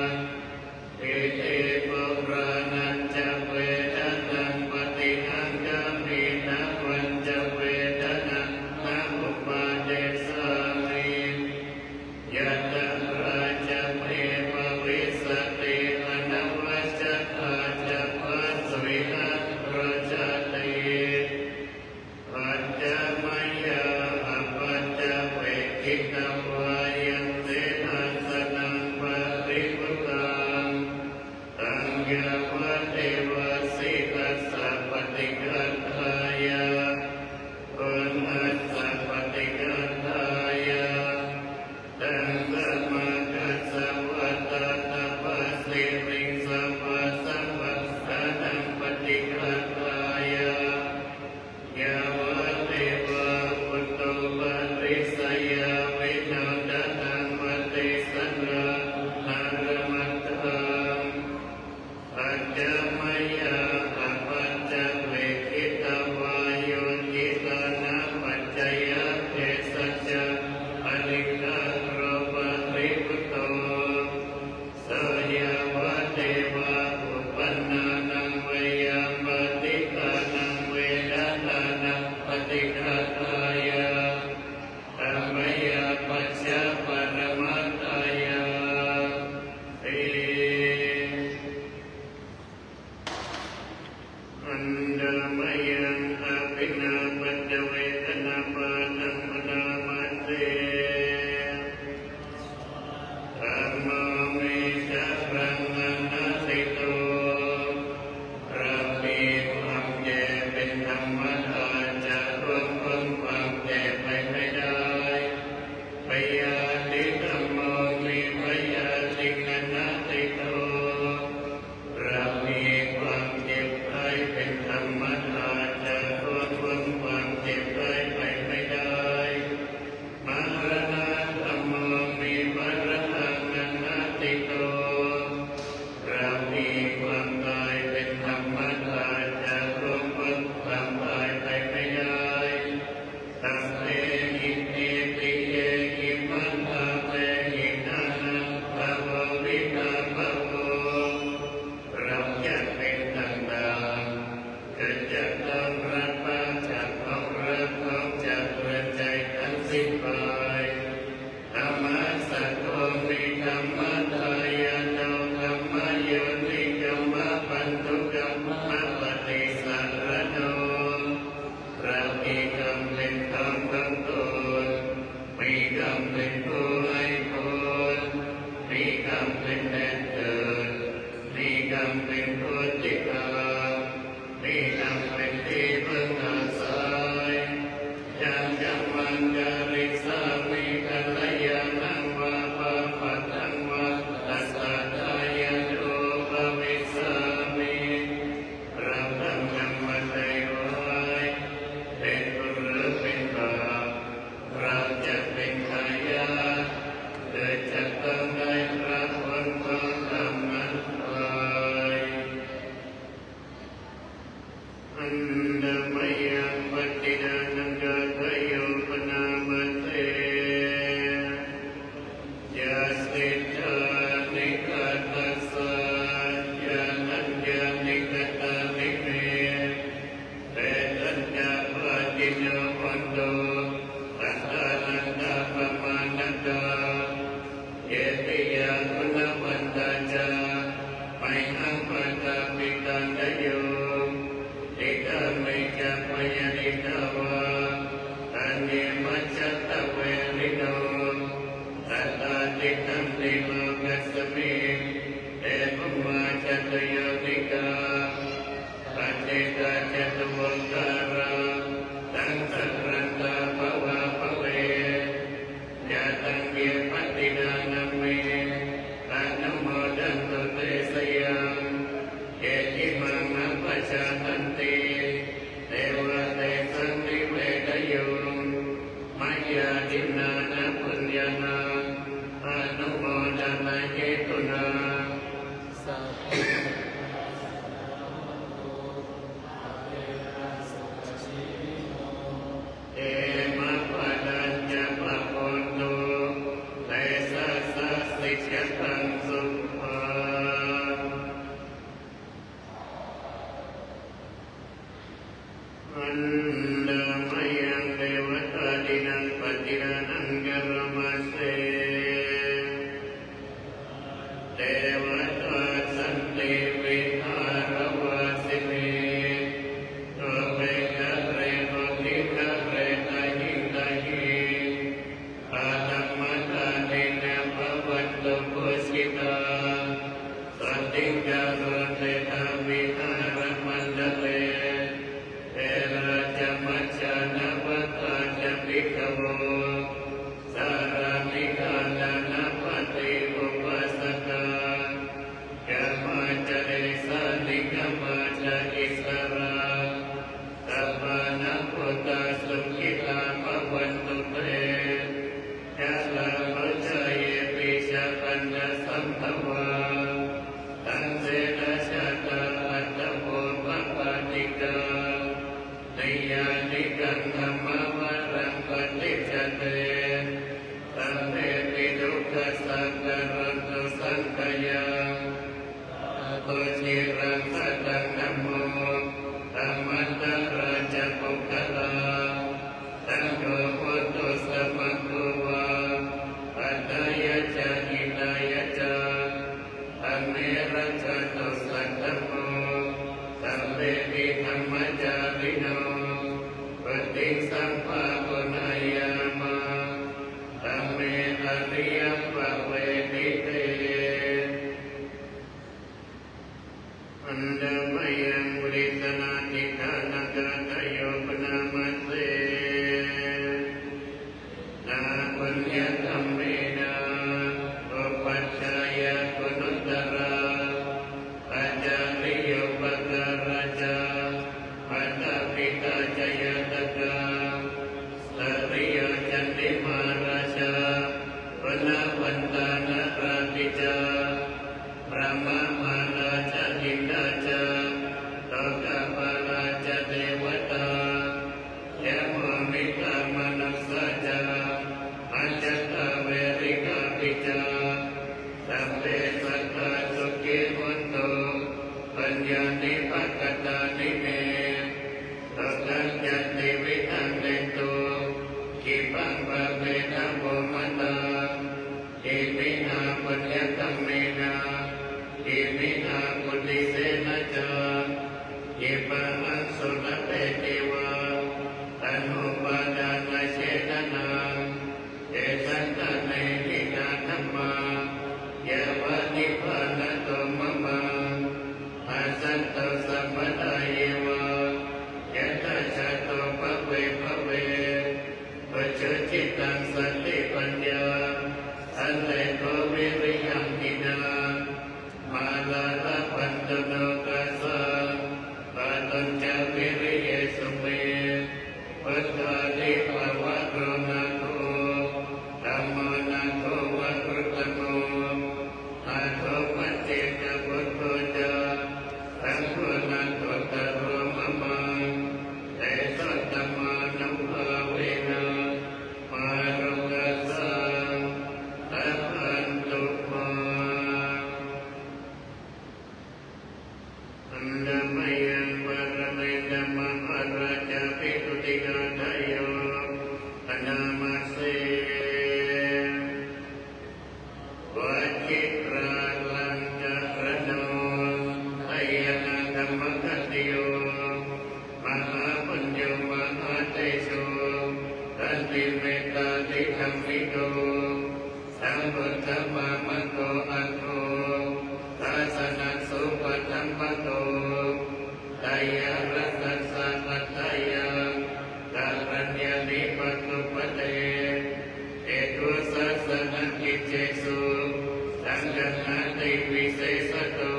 Iti purāṇañca vedanaṃ paṭihaṅkhāmi navañca vedanaṃ na uppādessāmi. Yatrā ca me bhavissati anavajjatā ca phāsuvihāro jāti. Pacca mayā apaccavekkhitvā yaṃ senāsanaṃ paribhuttaṃ, taṃ yāvadeva sītassa paṭighātāya, uṇhassa paṭighātāya, taṃ samāgassa vātātapasiriṃ sabbasajjānaṃ paṭighātāya, yāvadeva utuparissayavinodanaṃ paṭisallānārāmatthaṃ. Pacca mayā apaccavekkhitvā yo citānapaccayabbhesajjapariggāro paribhutto, so yāvadeva uppannānaṃ veyyābādhikānaṃ vedanānaṃ paṭighātāya, abyāpajjhaparamatāyāti. Handa mayaṃ abhinavajjavecanapaṭhaṅguṇāmadse. Dhammo me saraṇaṃ atīto.เรามีความเจ็บเป็นธรรมดา จะล่วงพ้นความเจ็บไปไม่ได้ Byādhidhammo me byādhiṃ anatīto. เรามีความเจ็บไข้เป็นธรรมดา จะล่วงพ้นความเจ็บไข้ไปไม่ได้ Maraṇadhammo me maraṇaṃ anatīto. เรามีความตายเป็นธรรมดา จะล่วงพ้นความตายไปไม่ได้ Sabbehi me piyehi mantavehi nānābhāvo vinābhāvo. เราจะเป็นต่างๆ เกิดจากความรักบ้าง จากของรักบ้าง จากเรือนใจทั้งสิ้นไป Dhammacakko me dhammadāyādo dhammayonikammabbandhukammapaṭisaraṇo. เรามีกรรมเป็นของของตน มีกรรมเป็นผู้ให้ผล มีกรรมเป็นแดนเกิด มีกรรมเป็นผู้ติดตาม มีกรรมเป็นที่พึ่งอาศัย Yaṃ kammaṃ karissāmi kalyāṇaṃ vā pāpakaṃ vā tassa dāyādo bhavissāmi. เราทำกรรมอันใดไว้ เป็นบุญหรือเป็นบาป เราจะเป็นทายาท หรือจะต้องได้รับผลของกรรมนั้นไป Handa mayaṃ pattidānaṃ kāthāyo bhaṇāma se. Yasiddhāni katassa ñāṇaññāni katāni me, etāpi ca bhāgino hontu, attānantā pamāṇatā. Ye piyā guṇavantā ca, mayhaṃ mātā pitā dayo, diṭṭhā me ca paṇḍitā vā, aññe majjhattaverino. Tathā tiṭṭhanti lokasmiṃ, te bhummā catuyonikā, pañcetā catuvokkārā, saṃsarantā bhavābhave. Yā taṃ ye pattidānaṃ me, anumodantu te sayaṃ. Ye cimaṃ abhajānanti, devā tesaṃ nivedayuṃ. Mayā dinnāna puññānaṃ, anumodanahetunā, sabbe Jataṃ sukhā. Handa mayaṃ devatādinnam paṭiggaṇhaṃ karoma se. Devatā santi vihāravāsinī, ubbhekare bodhighare tahiṃ tahiṃ, addhamadānena bhavantu pūjitā, sotthiṃ karontedha vihāramaṇḍale. Therā ca majjhā navakā ca bhikkhavo, sārāmikā dānapatī upāsakā, gāmā ca desā nigamā ca issarā, sappāṇabhūtā sukhitā bhavantu te. Jalābujā yepi ca aṇḍasambhavā, saṃsedajātā athavopapātikā, niyyānikaṃ dhammavaraṃ paṭicca te, sabbepi dukkhassa karontu saṅkhayaṃ. Ṭhātu ciraṃ sataṃ dhammo, dhammaddharā ca puggalā, saṅgho hotu samaggo va, atthāya ca hitāya ca. Dhamme rakkhatu saddhammo, sabbepi dhammacārino, vuḍḍhiṃ sampāpuṇeyyāma, dhamme ariyappavedite. Handa mayaṃ purisanādhiṭṭhānagāthāyo bhaṇāma se. Na puññakammena upajjhāyā guṇuttarā, ācariyūpakārā ca mātā pitā ca ñātakā, sūriyā candimā rājā, guṇavantā narāpi ca, brahmamārā ca indā ca, lokapālā ca devatā, yamo mittā manussā ca, majjhattā verikāpi ca, sabbe sattā sukhī hontu, puññāni pakatāni me. Sukhañca tividhaṃ dentu, khippaṃ pāpetha vomataṃ. Iminā puññakammena, iminā uddisena ca, khippāhaṃ sulabhe ceva, taṇhupādānachedanaṃ. Ye santāne hinā dhammā, yāva nibbānato mamaṃ, nassantu sabbadā yeva, yattha jāto bhave bhave. Ujucittaṃ satipaññā, sallekho viriyamhinā, mārā labhantu nokāsaṃ, kātuñca viriyesu me. Buddhādhipavaro nātho, dhammo nātho varuttamo, nātho paccekabuddho ca, saṅgho nāthottaro mamaṃ. Tesottamānubhāvena, mārokāsaṃ labhantu mā. Handa mayaṃ paramatthamaharājābhistuttigāthāyo bhaṇāma se. Vajirahaññakarāno tayānadhammapāniyo, mahāpuñño mahātejo, khantimettābhidhammiko, sambuddhamāgamo aggo, sāsanassupaṭipato, tayāraddhassa atthāya, karaṇīyāni bhagavate. Etosāsanakiccesu, saṅghaṃ natthi visesato,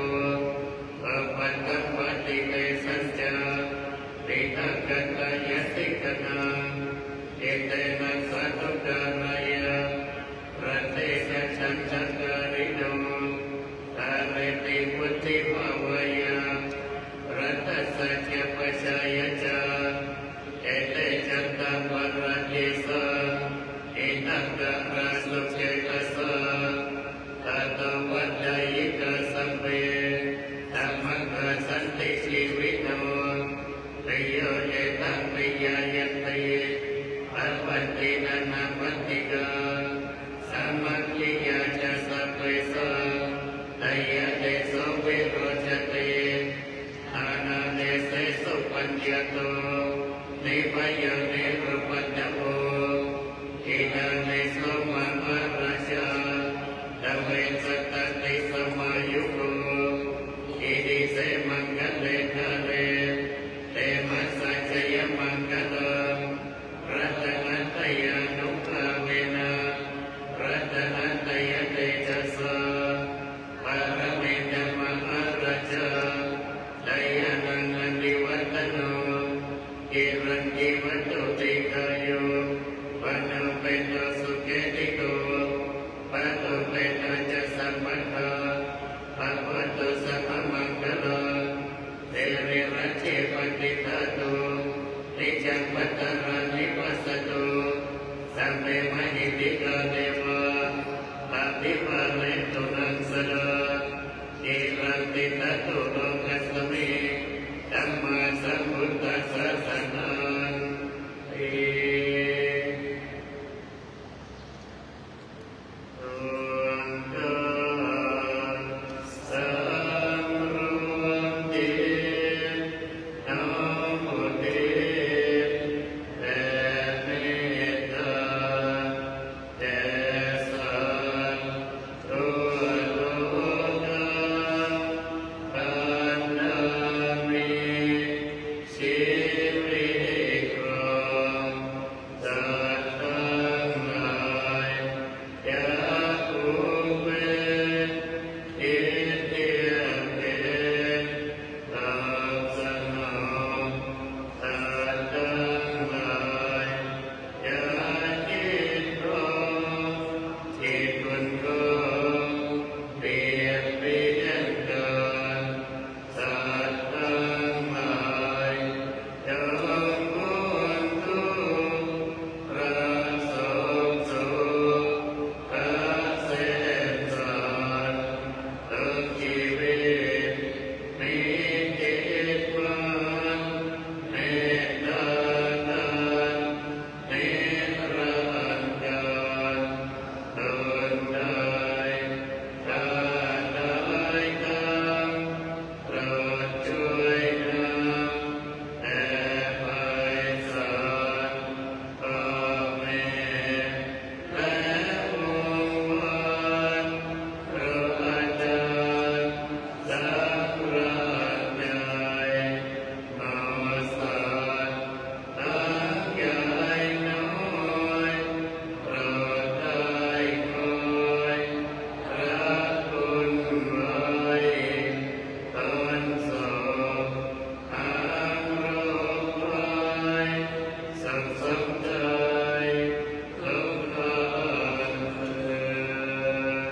uppādavatti tesañca, piṭakattayasīkaraṃ. Etena sādhukārāya, ratena jaññakārino, kāreti vuḍḍhibhāvāya, ratassa ca pajāya ca. Ete ca tāpara tesaṃ, hitakārā sucetassa, tā Nibhayo nirupaddavo. Idamhi so mahārājā, dveme satasaddisamayugo, iti jayamaṅgale ṭhāre, khemassa jayamaṅgalaṃ, ratanattayānubhāvena, ratanattayatejasā, paramita mahārājā, jayānaṃ nandivaḍḍhano, kilaṃ kivato dīghāyu, vaṇṇaṃ peto sukeṭito, bhāto peto ca sabbadā, bhavatu sabbamaṅgalaṃ, siriṃ rajye patiṭṭhātu, niccaṃ pattarāni passatu, sabbe mahiddhikā devā, abhivādetu naṃ sadā, khīlaṃ khetvā turakkha sāmi, sammāsambuddhassa sāsanaṃ. Duggā samruddhi nobudhi, dveme tassa dukkharogā, vandāmi siriṃ. สัตว์ทั้งหลาย yaṃ pubbe itthiyaṃ pe, ตรัสนอง สัตว์ทั้งหลาย อย่าคิดร้อน คิดครวญครอง เบียดเบียนกัน สัตว์ทั้งหลาย จงพ้นทุกข์ ประสบสุข เกษมสันต์ ทุกชีวิต มีจิตหมั่น เมตตากัน นิรันดร ตนได้ ข้าได้ทำ โปรดช่วยนำ แผ่ไพศาล พ่อแม่ และวงวาน ครูอาจารย์ สังฆราชใหญ่ หมู่สัตว์ ทั้งใหญ่น้อย โปรดได้คอย ระลึกไว้ ตนสม ทั้งโรคภัย สุขสมใจ ทุกท่านเทอ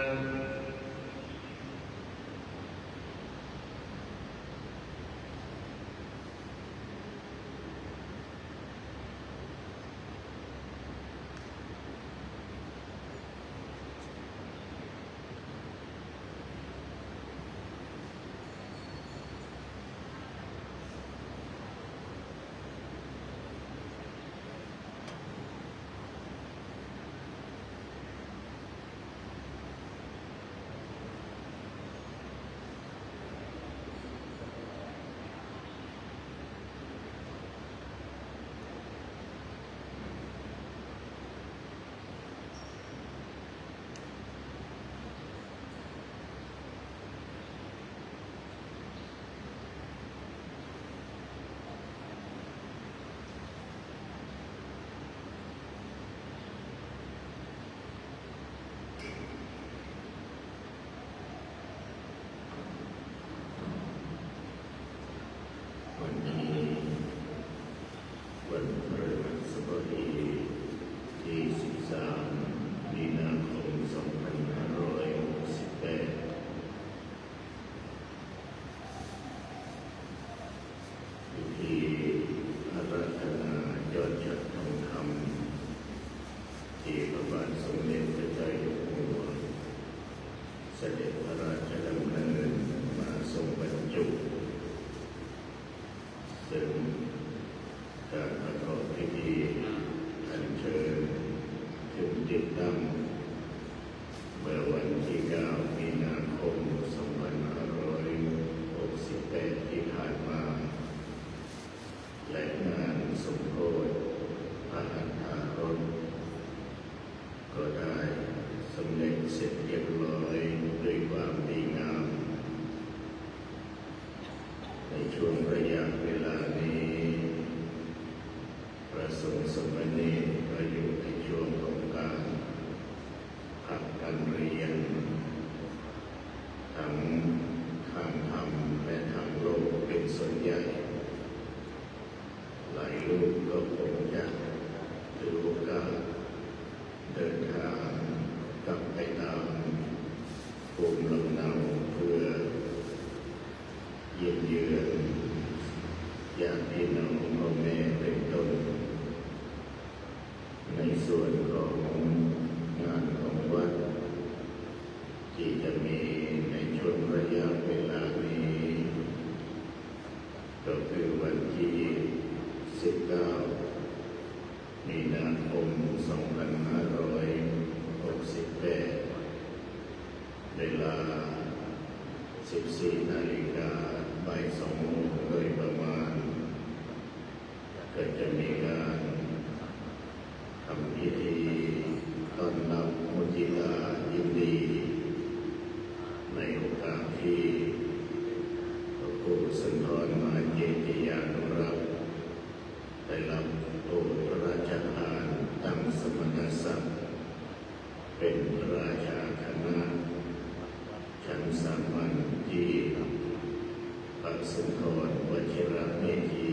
ญ วันนี้ วันพฤหัสบดี ที่ สิบสาม มีนาคม สองพันห้าร้อยหกสิบแปด พิธีอาราธนายอดฉัตรทองคำ ที่พระบาทสมเด็จพระเจ้าอยู่หัว เสด็จพระราชดำเนินมาทรงบรรจุ ซึ่งการประกอบพิธีอัญเชิญขึ้นติดตั้ง เมื่อวันที่ เก้า มีนาคม สองพันห้าร้อยหกสิบแปด ที่ผ่านมา และ ภูมิลำเนาเพื่อเยี่ยมเยือนญาติพี่น้องพ่อแม่เป็นต้น ในส่วนของงานของวัดที่จะมีในช่วงระยะเวลานี้ ก็คือวันที่ สิบเก้า มีนาคม สองพันห้าร้อยหกสิบแปด เวลา สิบสี่ นาฬิกา บ่าย สอง โมงโดยประมาณ ก็จะมีการทำพิธีต้อนรับมุทิตายินดี ในโอกาสที่พระครูสุนทรมหาเจติยานุรักษ์ ได้รับโอษพระราชทานตั้งสมณศักดิ์ เป็นพระราชาคณะชั้นสามัญที่พระสุนทรวชิระเมธี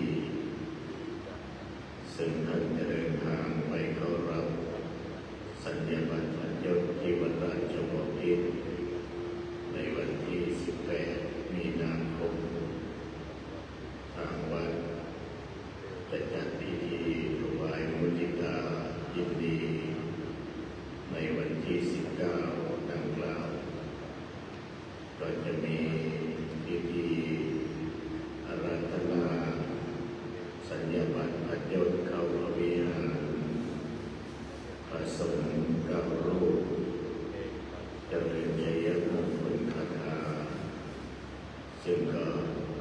ซึ่งท่านจะเดินทางไปเข้ารับสัญญาบัตรพัดยศที่วัดราชบพิตร ในวันที่ สิบแปด มีนาคม ทางวัดจะจัดพิธีถวายมุทิตายินดี ในวันที่ สิบเก้า ดังกล่าว ก็จะมีพิธีอาราธนาสัญญาบัตรพัดยศเข้าพระวิหาร พระสงฆ์เก้ารูป เจริญชัยมงคลคาถา ซึ่งก็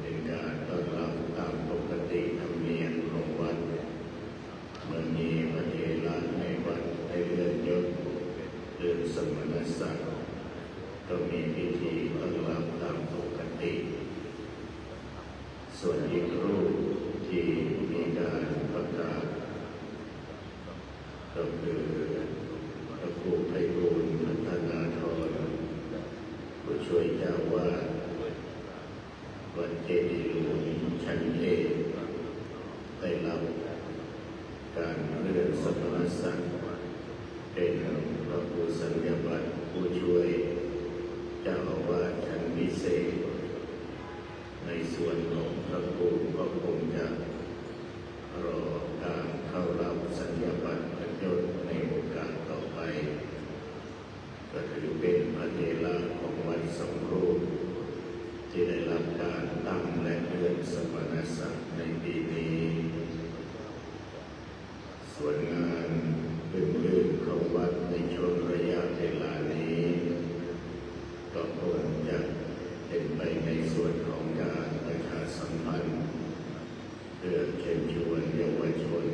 เป็นการต้อนรับตามปกติธรรมเนียมของวัด เมื่อมีพระเถระในวัดได้เลื่อนยศ เลื่อนสมณศักดิ์ ก็มีพิธีต้อนรับตามปกติ ส่วนอีกรูปที่มีการประกาศ ก็คือพระครูไพบูลย์ พัฒนาธร ผู้ช่วยเจ้าวาดวัดเจดีย์หลวงชั้นเอก ได้รับการเลื่อนสมณศักดิ์ เป็นพระครูสัญญาบัตรผู้ช่วยเจ้าอาวาสชั้นพิเศษ ในส่วนของพระครูก็คงจะรอการเข้ารับสัญญาบัตรพัดยศในโอกาสต่อไป ก็ถือเป็นพระเถระของวัดสองรูป ที่ได้รับการตั้งและเลื่อนสมณศักดิ์ในปีนี้ ส่วนงานอื่นๆของวัดในช่วงระยะเวลานี้ ก็คงจะเป็นไปในส่วนของการประชาสัมพันธ์ เพื่อเชิญชวนเยาวชน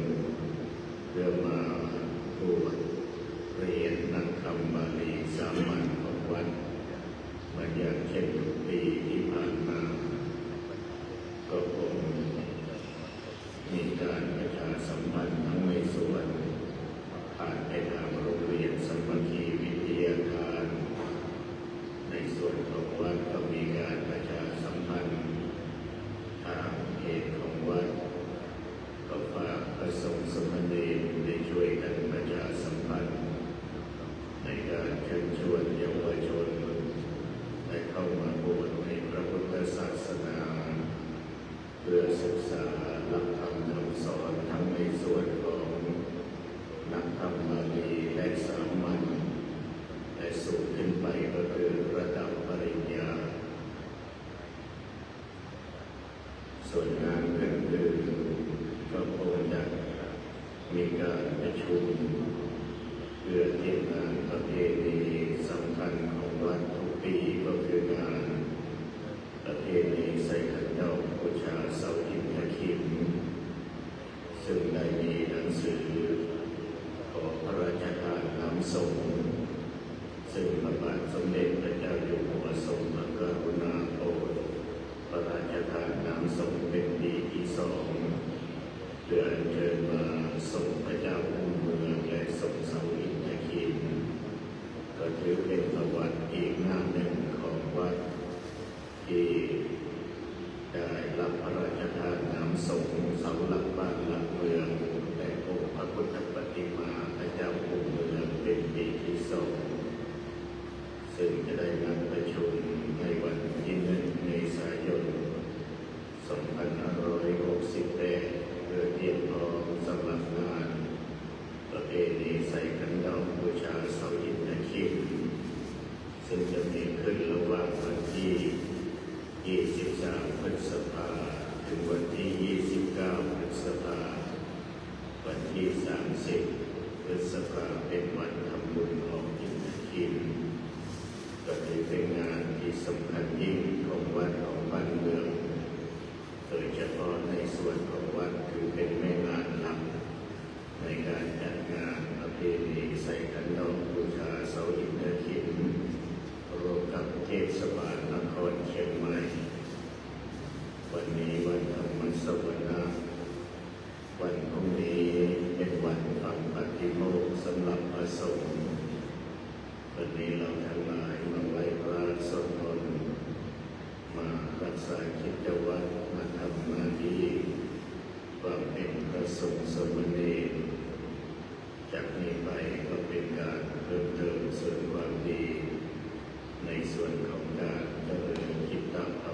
เพื่อมาบวชเรียนนักธรรมบาลีสามัญของวัด เหมือนอย่างเช่นทุกปีที่ผ่านมา ก็คงมีการประชาสัมพันธ์ทั้งในส่วน ผ่านไปทางโรงเรียนสามัคคีวิทยาคาร ในส่วนของวัดก็มีการประชาสัมพันธ์ ทางเพจของวัด ก็ฝากพระสงฆ์สามเณรได้ช่วยกันประชาสัมพันธ์ ในการเชิญชวนเยาวชน ให้เข้ามาบวชในพระพุทธศาสนา เพื่อศึกษาหลักธรรมคำสอนทั้งในส่วนของนักธรรมบาลีและสามัญ และสูงขึ้นไปก็คือระดับปริญญา ส่วนงานอื่นๆก็คงจะมีการประชุม เพื่อเตรียมงานประเพณีสำคัญของวัดทุกปีก็คืองานประเพณีใส่ขันดอกบูชาเสาอินทขิล ซึ่งได้มีหนังสือขอพระราชทานน้ำสงฆ์ ซึ่งพระบาทสมเด็จพระเจ้าอยู่หัวทรงพระกรุณาโปรดพระราชทานน้ำสงฆ์เป็นปีที่สอง เพื่ออัญเชิญมาส่งพระเจ้าอุ้มเมืองและส่งเสาอินทขิล ก็ถือเป็นประวัติอีกหน้าหนึ่งของวัด ที่ได้รับพระราชทานน้ำสงฆ์เสาหลักบ้านหลักเมือง และองค์พระพุทธปฏิมาพระเจ้าอุ้มเมืองเป็นปีที่สอง ซึ่งจะได้นัดประ สิบพฤษภาเป็นวันทำบุญออกอินทขิล ก็ถือเป็นงานที่สำคัญยิ่งของวัดของบ้านเมือง โดยเฉพาะในส่วนของวัดถือเป็นแม่งานหลักในการจัดงานประเพณีใส่ขันดอกบูชาเสาอินทขิล ร่วมกับเทศบาลนครเชียงใหม่ วันนี้วันธรรมสวนะ วันพรุ่งนี้เป็นวันฟังปาฏิโมกข์สำหรับพระสงฆ์ วันนี้เราทั้งหลายมาไหว้พระสวดมนต์ มารักษากิจวัตร มาทำหน้าที่ความเป็นพระสงฆ์สามเณร จากนี้ไปก็เป็นการเพิ่มเติมส่วนความดี ในส่วนของการเจริญจิตตภ